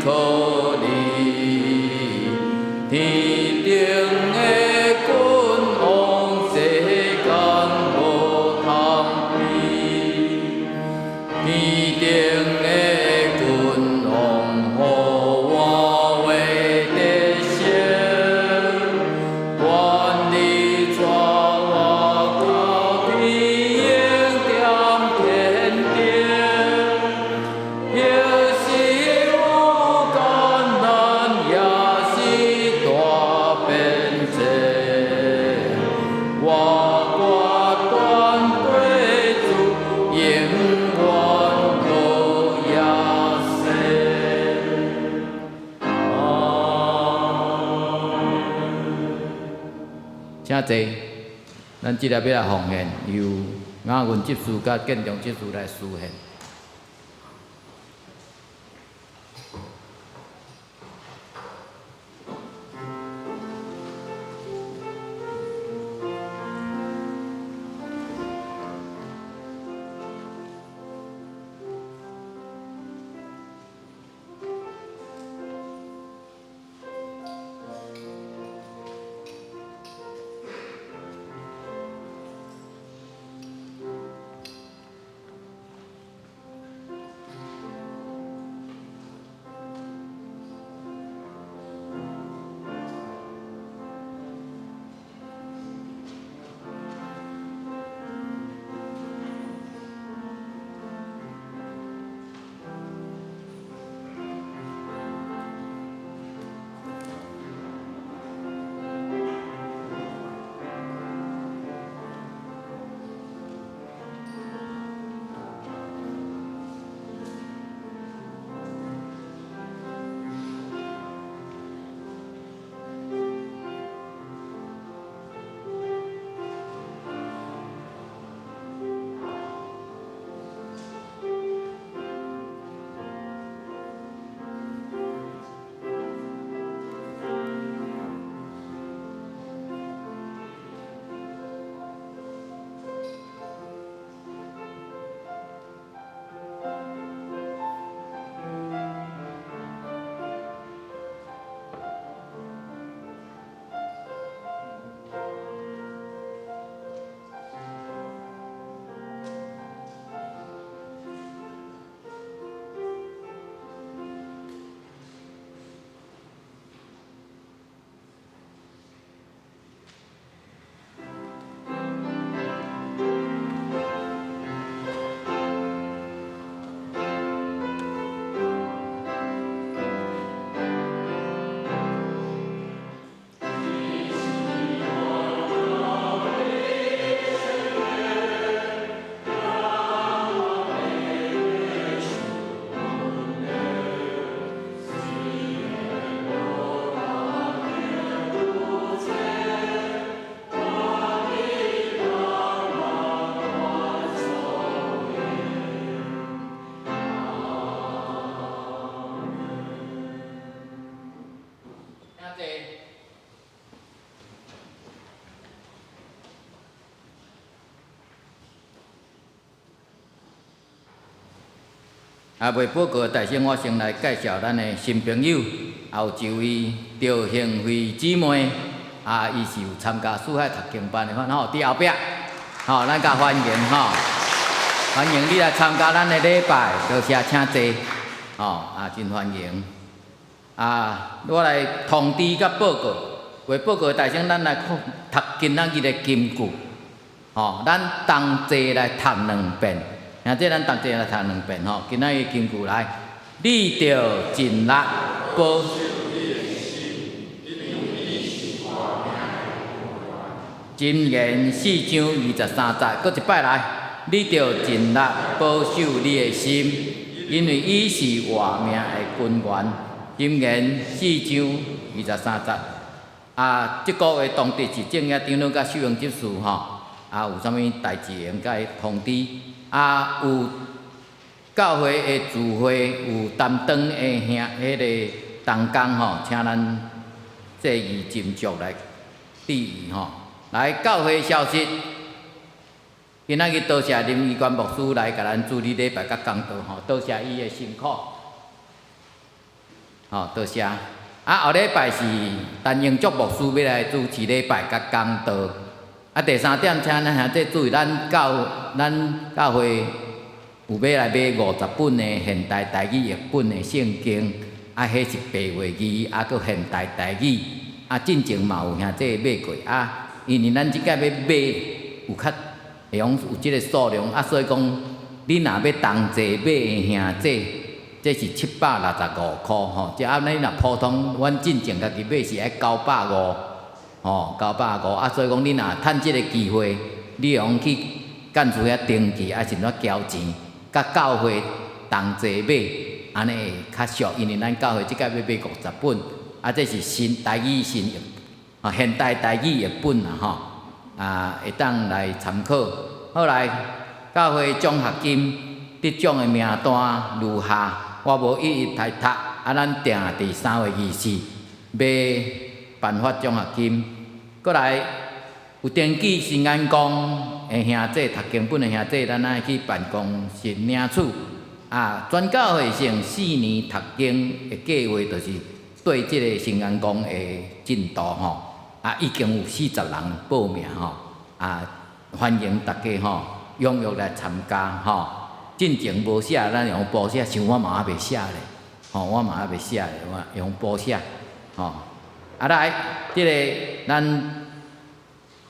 靠你，天頂的君王世間無通比，天頂的君王予我為得勝，願你帶我到天踮天頂，若是有艱難，也是大變遷，我決斷綴主，永遠落耶西。阿們。請坐，咱這粒欲來奉獻，由雅文執事佮建中執事來司獻。請坐。啊，未報告的大聲，我先來介紹咱的新朋友，也有一位趙幸慧姊妹，啊，伊是有參加四海讀經班的，吼，佇後壁，吼，咱共歡迎吼，歡迎你來參加咱的禮拜，多謝，請坐，吼，啊，真歡迎。啊，我來通知佮報告，未報告的大聲，咱來讀今仔日的金句，吼，咱同齊來讀兩遍。兄弟，咱同齊來讀兩遍吼。今仔日金句來，你著盡力保守。箴言四章二十三節，閣一擺來，你著盡力保守你的心，因為伊是活命的根源。箴言四章二十三節。啊，這個月當地是正額長老佮秀榮執事吼，啊，有啥物代誌會用共伊通知。啊，有教會的聚會有擔當的兄，彼个同工吼，請咱注意斟酌來注意吼。來，教會消息，今仔日多謝林怡冠牧師來共咱主禮禮拜佮講道吼，多謝伊的辛苦。吼，多謝。啊，後禮拜是陳英祝牧師欲來主持禮拜佮講道。啊，第三點，請咱兄弟注意，咱教會有欲來買50本的現代台語譯本的聖經，啊，彼是白話字，啊，閣現代台語，啊，進前嘛有兄弟買過，啊，因為咱這擺欲買有較會用有這个數量，啊，所以講，你若欲同齊買的兄弟，這是765箍吼，這按呢若普通，阮進前家己買是愛九百五，吼，九百五，啊，所以講你若趁這个機會，你會用去幹事遐登記，啊，是按怎交錢，佮教會同齊買，按呢會較俗，因為咱教會這擺欲買50本，啊，這是新台語新譯，啊，現代台語譯本啦吼，啊，會當來參考。後來教會獎學金得獎的名單如下，我無一一來讀，啊，咱定佇3月24欲頒發獎學金。閣來有登記新眼光的兄弟，讀經本的兄弟，咱愛去辦公室領取。啊，全教會性四年讀經的計劃，就是對這个新眼光的進度吼。啊，已經有40人報名吼。啊，歡迎大家吼踴躍來參加吼。進前無寫，咱用補寫，像我嘛猶未寫咧，吼，我嘛猶未寫咧，我用補寫，吼。啊來，這个咱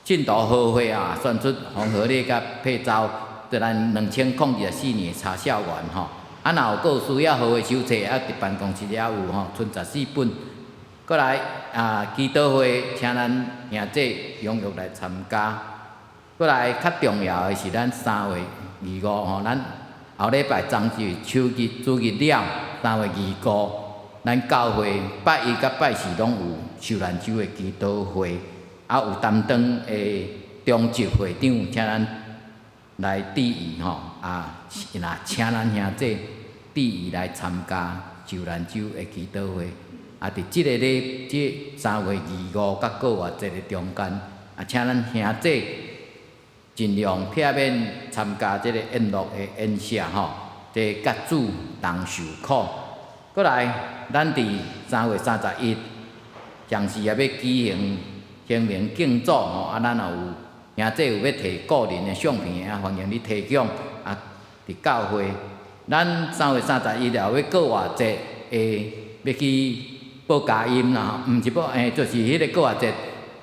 信徒和會啊，選出黃和烈佮佩昭，佇咱2024年查校員吼。啊，若有閣需要和會手冊，啊，佇辦公室也有吼，賰14本。閣來啊，祈禱會，請咱兄弟踴躍來參加。閣來較重要的是，咱3月25吼，咱後禮拜冬至秋日主日了，3月25，咱教會拜一佮拜四攏有受難週的祈禱會，啊有擔當的中執會長，請咱來致意吼，啊，若請咱兄弟致意來參加受難週的祈禱會，啊，佇這个禮這3月25佮復活節的中間，啊，請咱兄弟盡量避免參加這个宴樂的宴席吼，這佮主同受苦。閣來，咱佇3月31，同時也欲舉行清明敬祖吼，啊，咱也有兄弟有欲提個人的相片的，啊，歡迎你提供啊，佇教會。咱3月31也欲復活節的欲去報佳音啦，毋是報，就是彼个復活節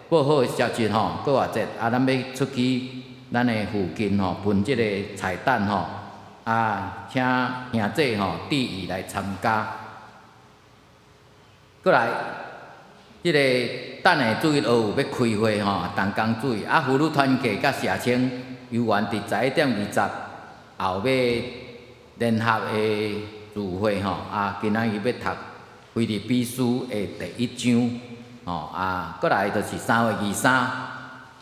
報好的消息吼，復活節啊，咱欲出去咱的附近吼，分這个彩蛋吼，啊，請兄弟吼致意來參加。閣來，這个等下主日學有欲開會吼，同工注意。啊，婦女團契佮社青有緣佇11點20後欲聯合的聚會吼，啊，今仔日欲讀腓立比書的第一章，吼，啊，閣來就是3月23，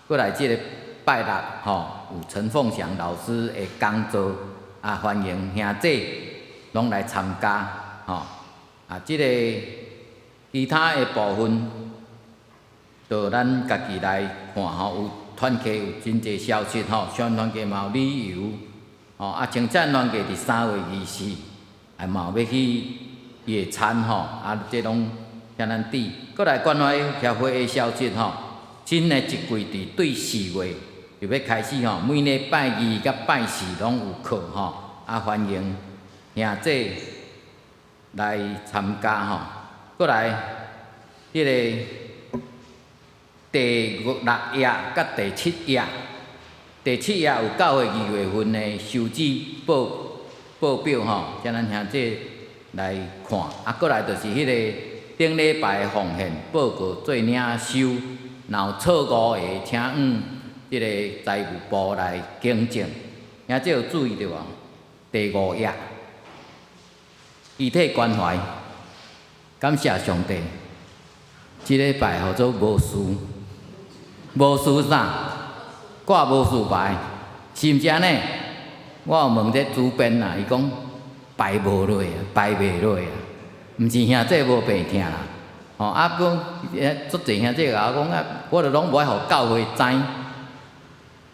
閣來這个拜六吼，有陳鳳祥老師的講座，啊，歡迎兄弟攏來參加，吼，啊，這个其他的部分，就咱家己來看吼，有團契有真濟消息吼，小團契嘛有旅遊，吼，啊，青少團契佇3月24，也嘛有欲去野餐吼，啊，這攏請咱注意。閣來關懷協會的消息吼，新的一季佇對4月就欲開始吼，每禮拜二佮拜四攏有課吼，啊，歡迎兄弟來參加吼。閣來，這个第六頁佮第七頁，第七頁有教會2月份的收支報表吼，請咱兄弟來看。啊，閣來就是彼个頂禮拜的奉獻報告做領收，若有錯誤的，請向這个財務部來更正。兄弟有注意著無？第五頁，肢體關懷，感謝上帝，這禮拜予做無事，無事啥？掛無事牌，是毋是按呢？我有問這主編啦，伊講排無落啊，排袂落啊，毋是兄弟無病疼啦，吼啊，講足濟兄弟共我講啊，我著攏無愛予教會知，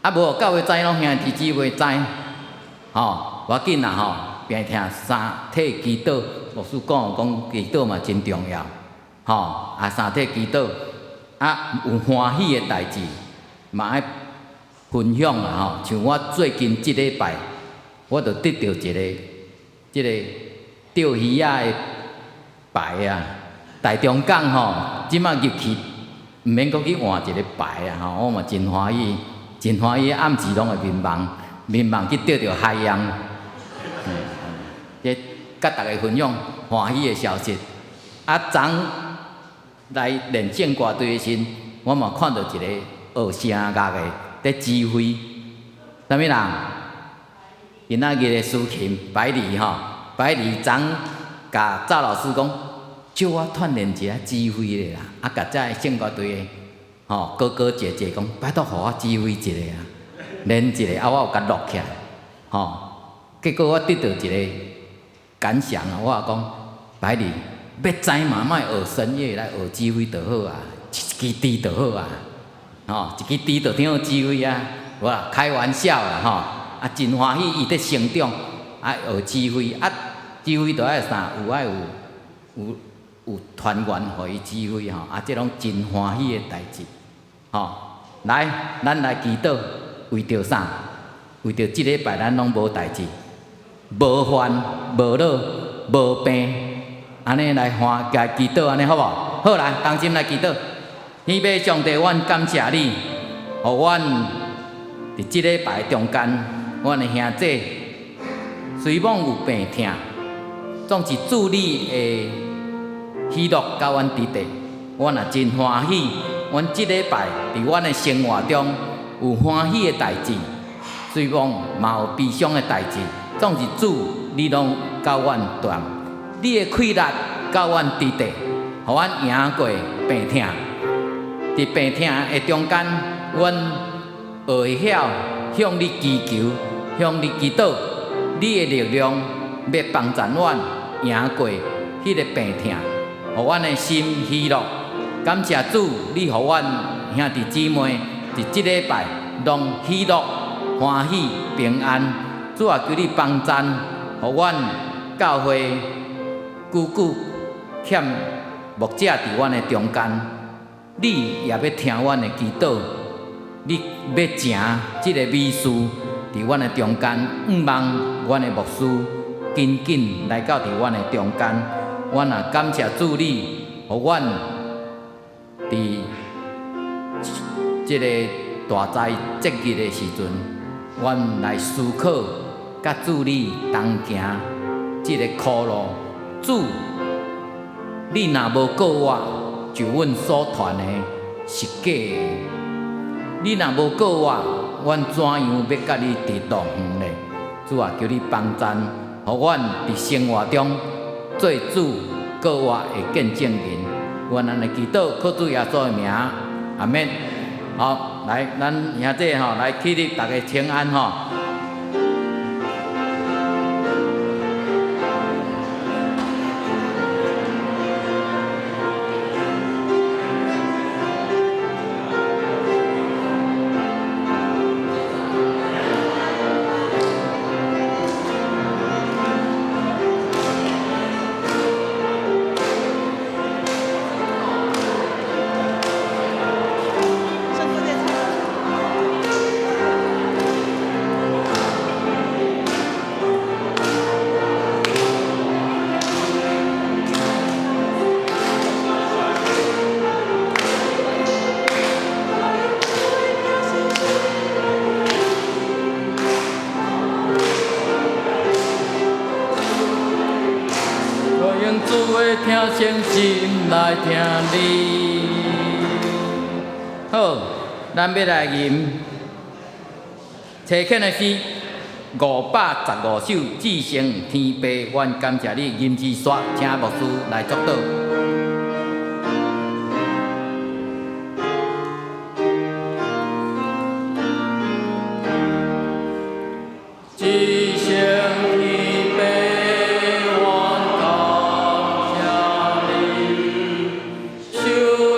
啊無予教會知，攏兄弟姊妹知，吼，無要緊啦吼，病疼三體祈禱。牧師講講祈禱嘛真重要，吼啊三體祈禱，啊有歡喜的代誌嘛愛分享啦吼。像我最近這禮拜，我就得著一个這个釣魚仔的牌啊，台中港吼，這馬入去毋免閣去換一个牌啊吼，我嘛真歡喜，真歡喜，暗時攏會眠夢，眠夢去釣著海洋。這佮大家分享歡喜的消息。啊，昨來練聖歌隊的時陣，我嘛看著一个學聲樂的佇指揮，啥物人？今仔日的司琴百里吼，百里昨共趙老師講，借我鍛鍊一下指揮咧啦。啊，共遮的聖歌隊的吼哥哥姐姐講，拜託予我指揮一下啊，練一下，啊，我有共錄起來，吼。結果我得著一个感想啊，我講百里欲知嘛，莫學聲樂來學指揮就好啊，一支豬就好啊，吼，一支豬就聽好指揮啊。無啦，開玩笑啦，吼，啊，真歡喜伊佇成長，啊，學指揮，啊，指揮著愛啥？有愛有有有團員予伊指揮吼，啊，這攏真歡喜的代誌，吼。來，咱來祈禱，為著啥？為著這禮拜咱攏無代誌，無煩無惱無病，按呢來歡共祈禱，按呢好無？好來，同心來祈禱。天父上帝，阮感謝你，予阮佇這禮拜中間，阮的兄弟雖罔有病疼，總是主你的喜樂佮阮佇佇，阮也真歡喜。阮這禮拜佇阮的生活中有歡喜的代誌，雖罔嘛有悲傷的代誌，總是主你攏佮阮踮，你的氣力佮阮佇佇，予阮贏過病疼。佇病疼的中間，阮學會曉向你祈求，向你祈禱，你的力量欲幫助阮贏過彼个病疼，予阮的心喜樂。感謝主，你予阮兄弟姊妹佇這禮拜攏喜樂、歡喜、平安。主啊，求你幫贊，予阮教會久久欠牧者佇阮的中間，你也欲聽阮的祈禱，你欲成這个美事佇阮的中間，向望阮的牧師緊緊來到佇阮的中間，阮也感謝主你，予阮佇這个大災節日的時陣，阮來思考佮主你同行這个苦路。主，你若無顧我，就阮所傳的是假的。你若無顧我，阮怎樣欲佮你佇樂園呢？主啊，求你幫贊，予阮佇生活中做主顧我的見證人。阮按呢祈禱，靠主耶穌的名，阿們。好，來，咱兄弟吼來起立，大家請安吼。我用主話聽，誠心來聽你。好，咱欲來吟齊勸的詩515首，至聖天父，阮感謝你，吟之煞，請牧師來祝禱。至聖天父，阮感謝你，受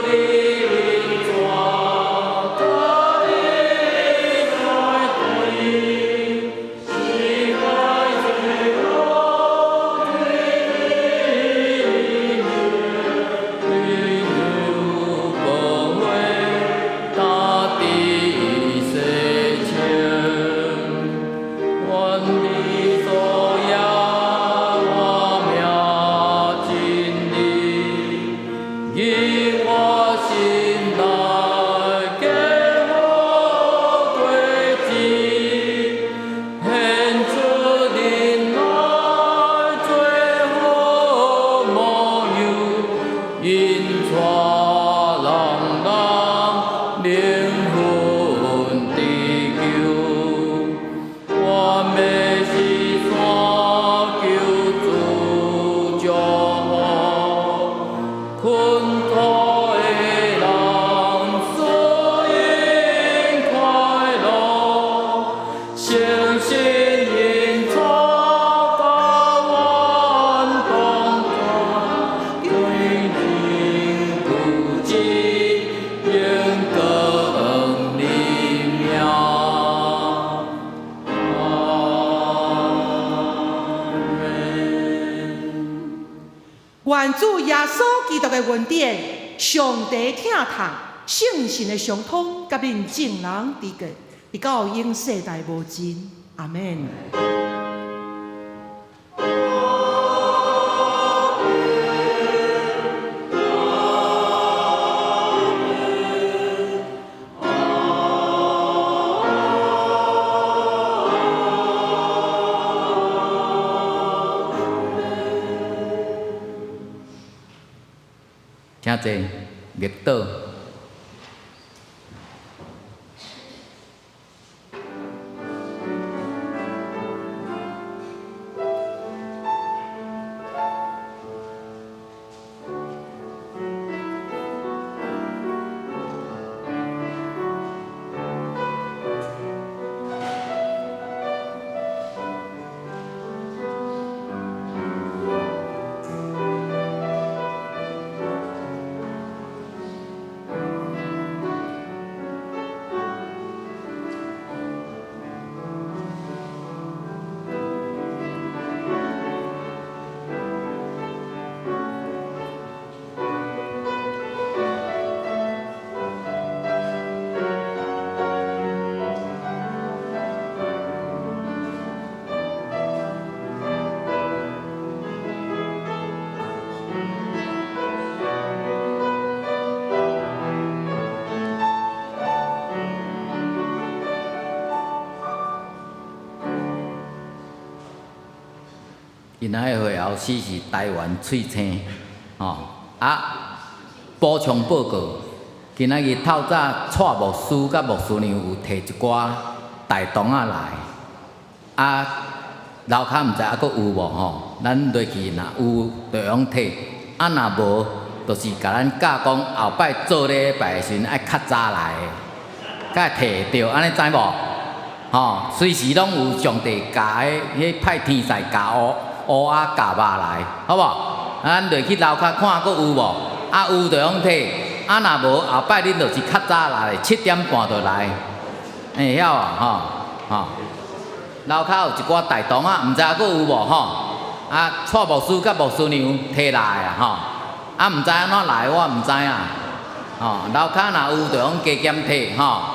你恩賜，佮你做對，世界最好對。願主耶穌基督的恩典、上帝疼痛、聖神的相通，佮恁眾人佇個，直到永世代無盡。阿門。請坐，默禱。今仔日會後死是台灣喙青，吼啊！補充報告，今仔日透早蔡牧師佮牧師娘有提一寡大同仔來，啊，樓跤毋知猶閣有無吼？咱落去若有，就會用提；啊，若無，就是共咱教講後擺做禮拜的時陣愛較早來，才會提著，按呢知無？吼，隨時攏有上帝教的，彼派天使教烏烏仔教肉來，好無？咱落去樓跤看閣有無？啊，有就用提，啊，若無後擺恁就是較早來，7點半就來，會曉啊？吼吼。樓跤有一寡大同仔，毋知猶閣有無吼？啊，蔡牧師佮牧師娘提來啊，吼！啊，毋知按怎來，我毋知啊。吼，樓跤若有就用加減提吼。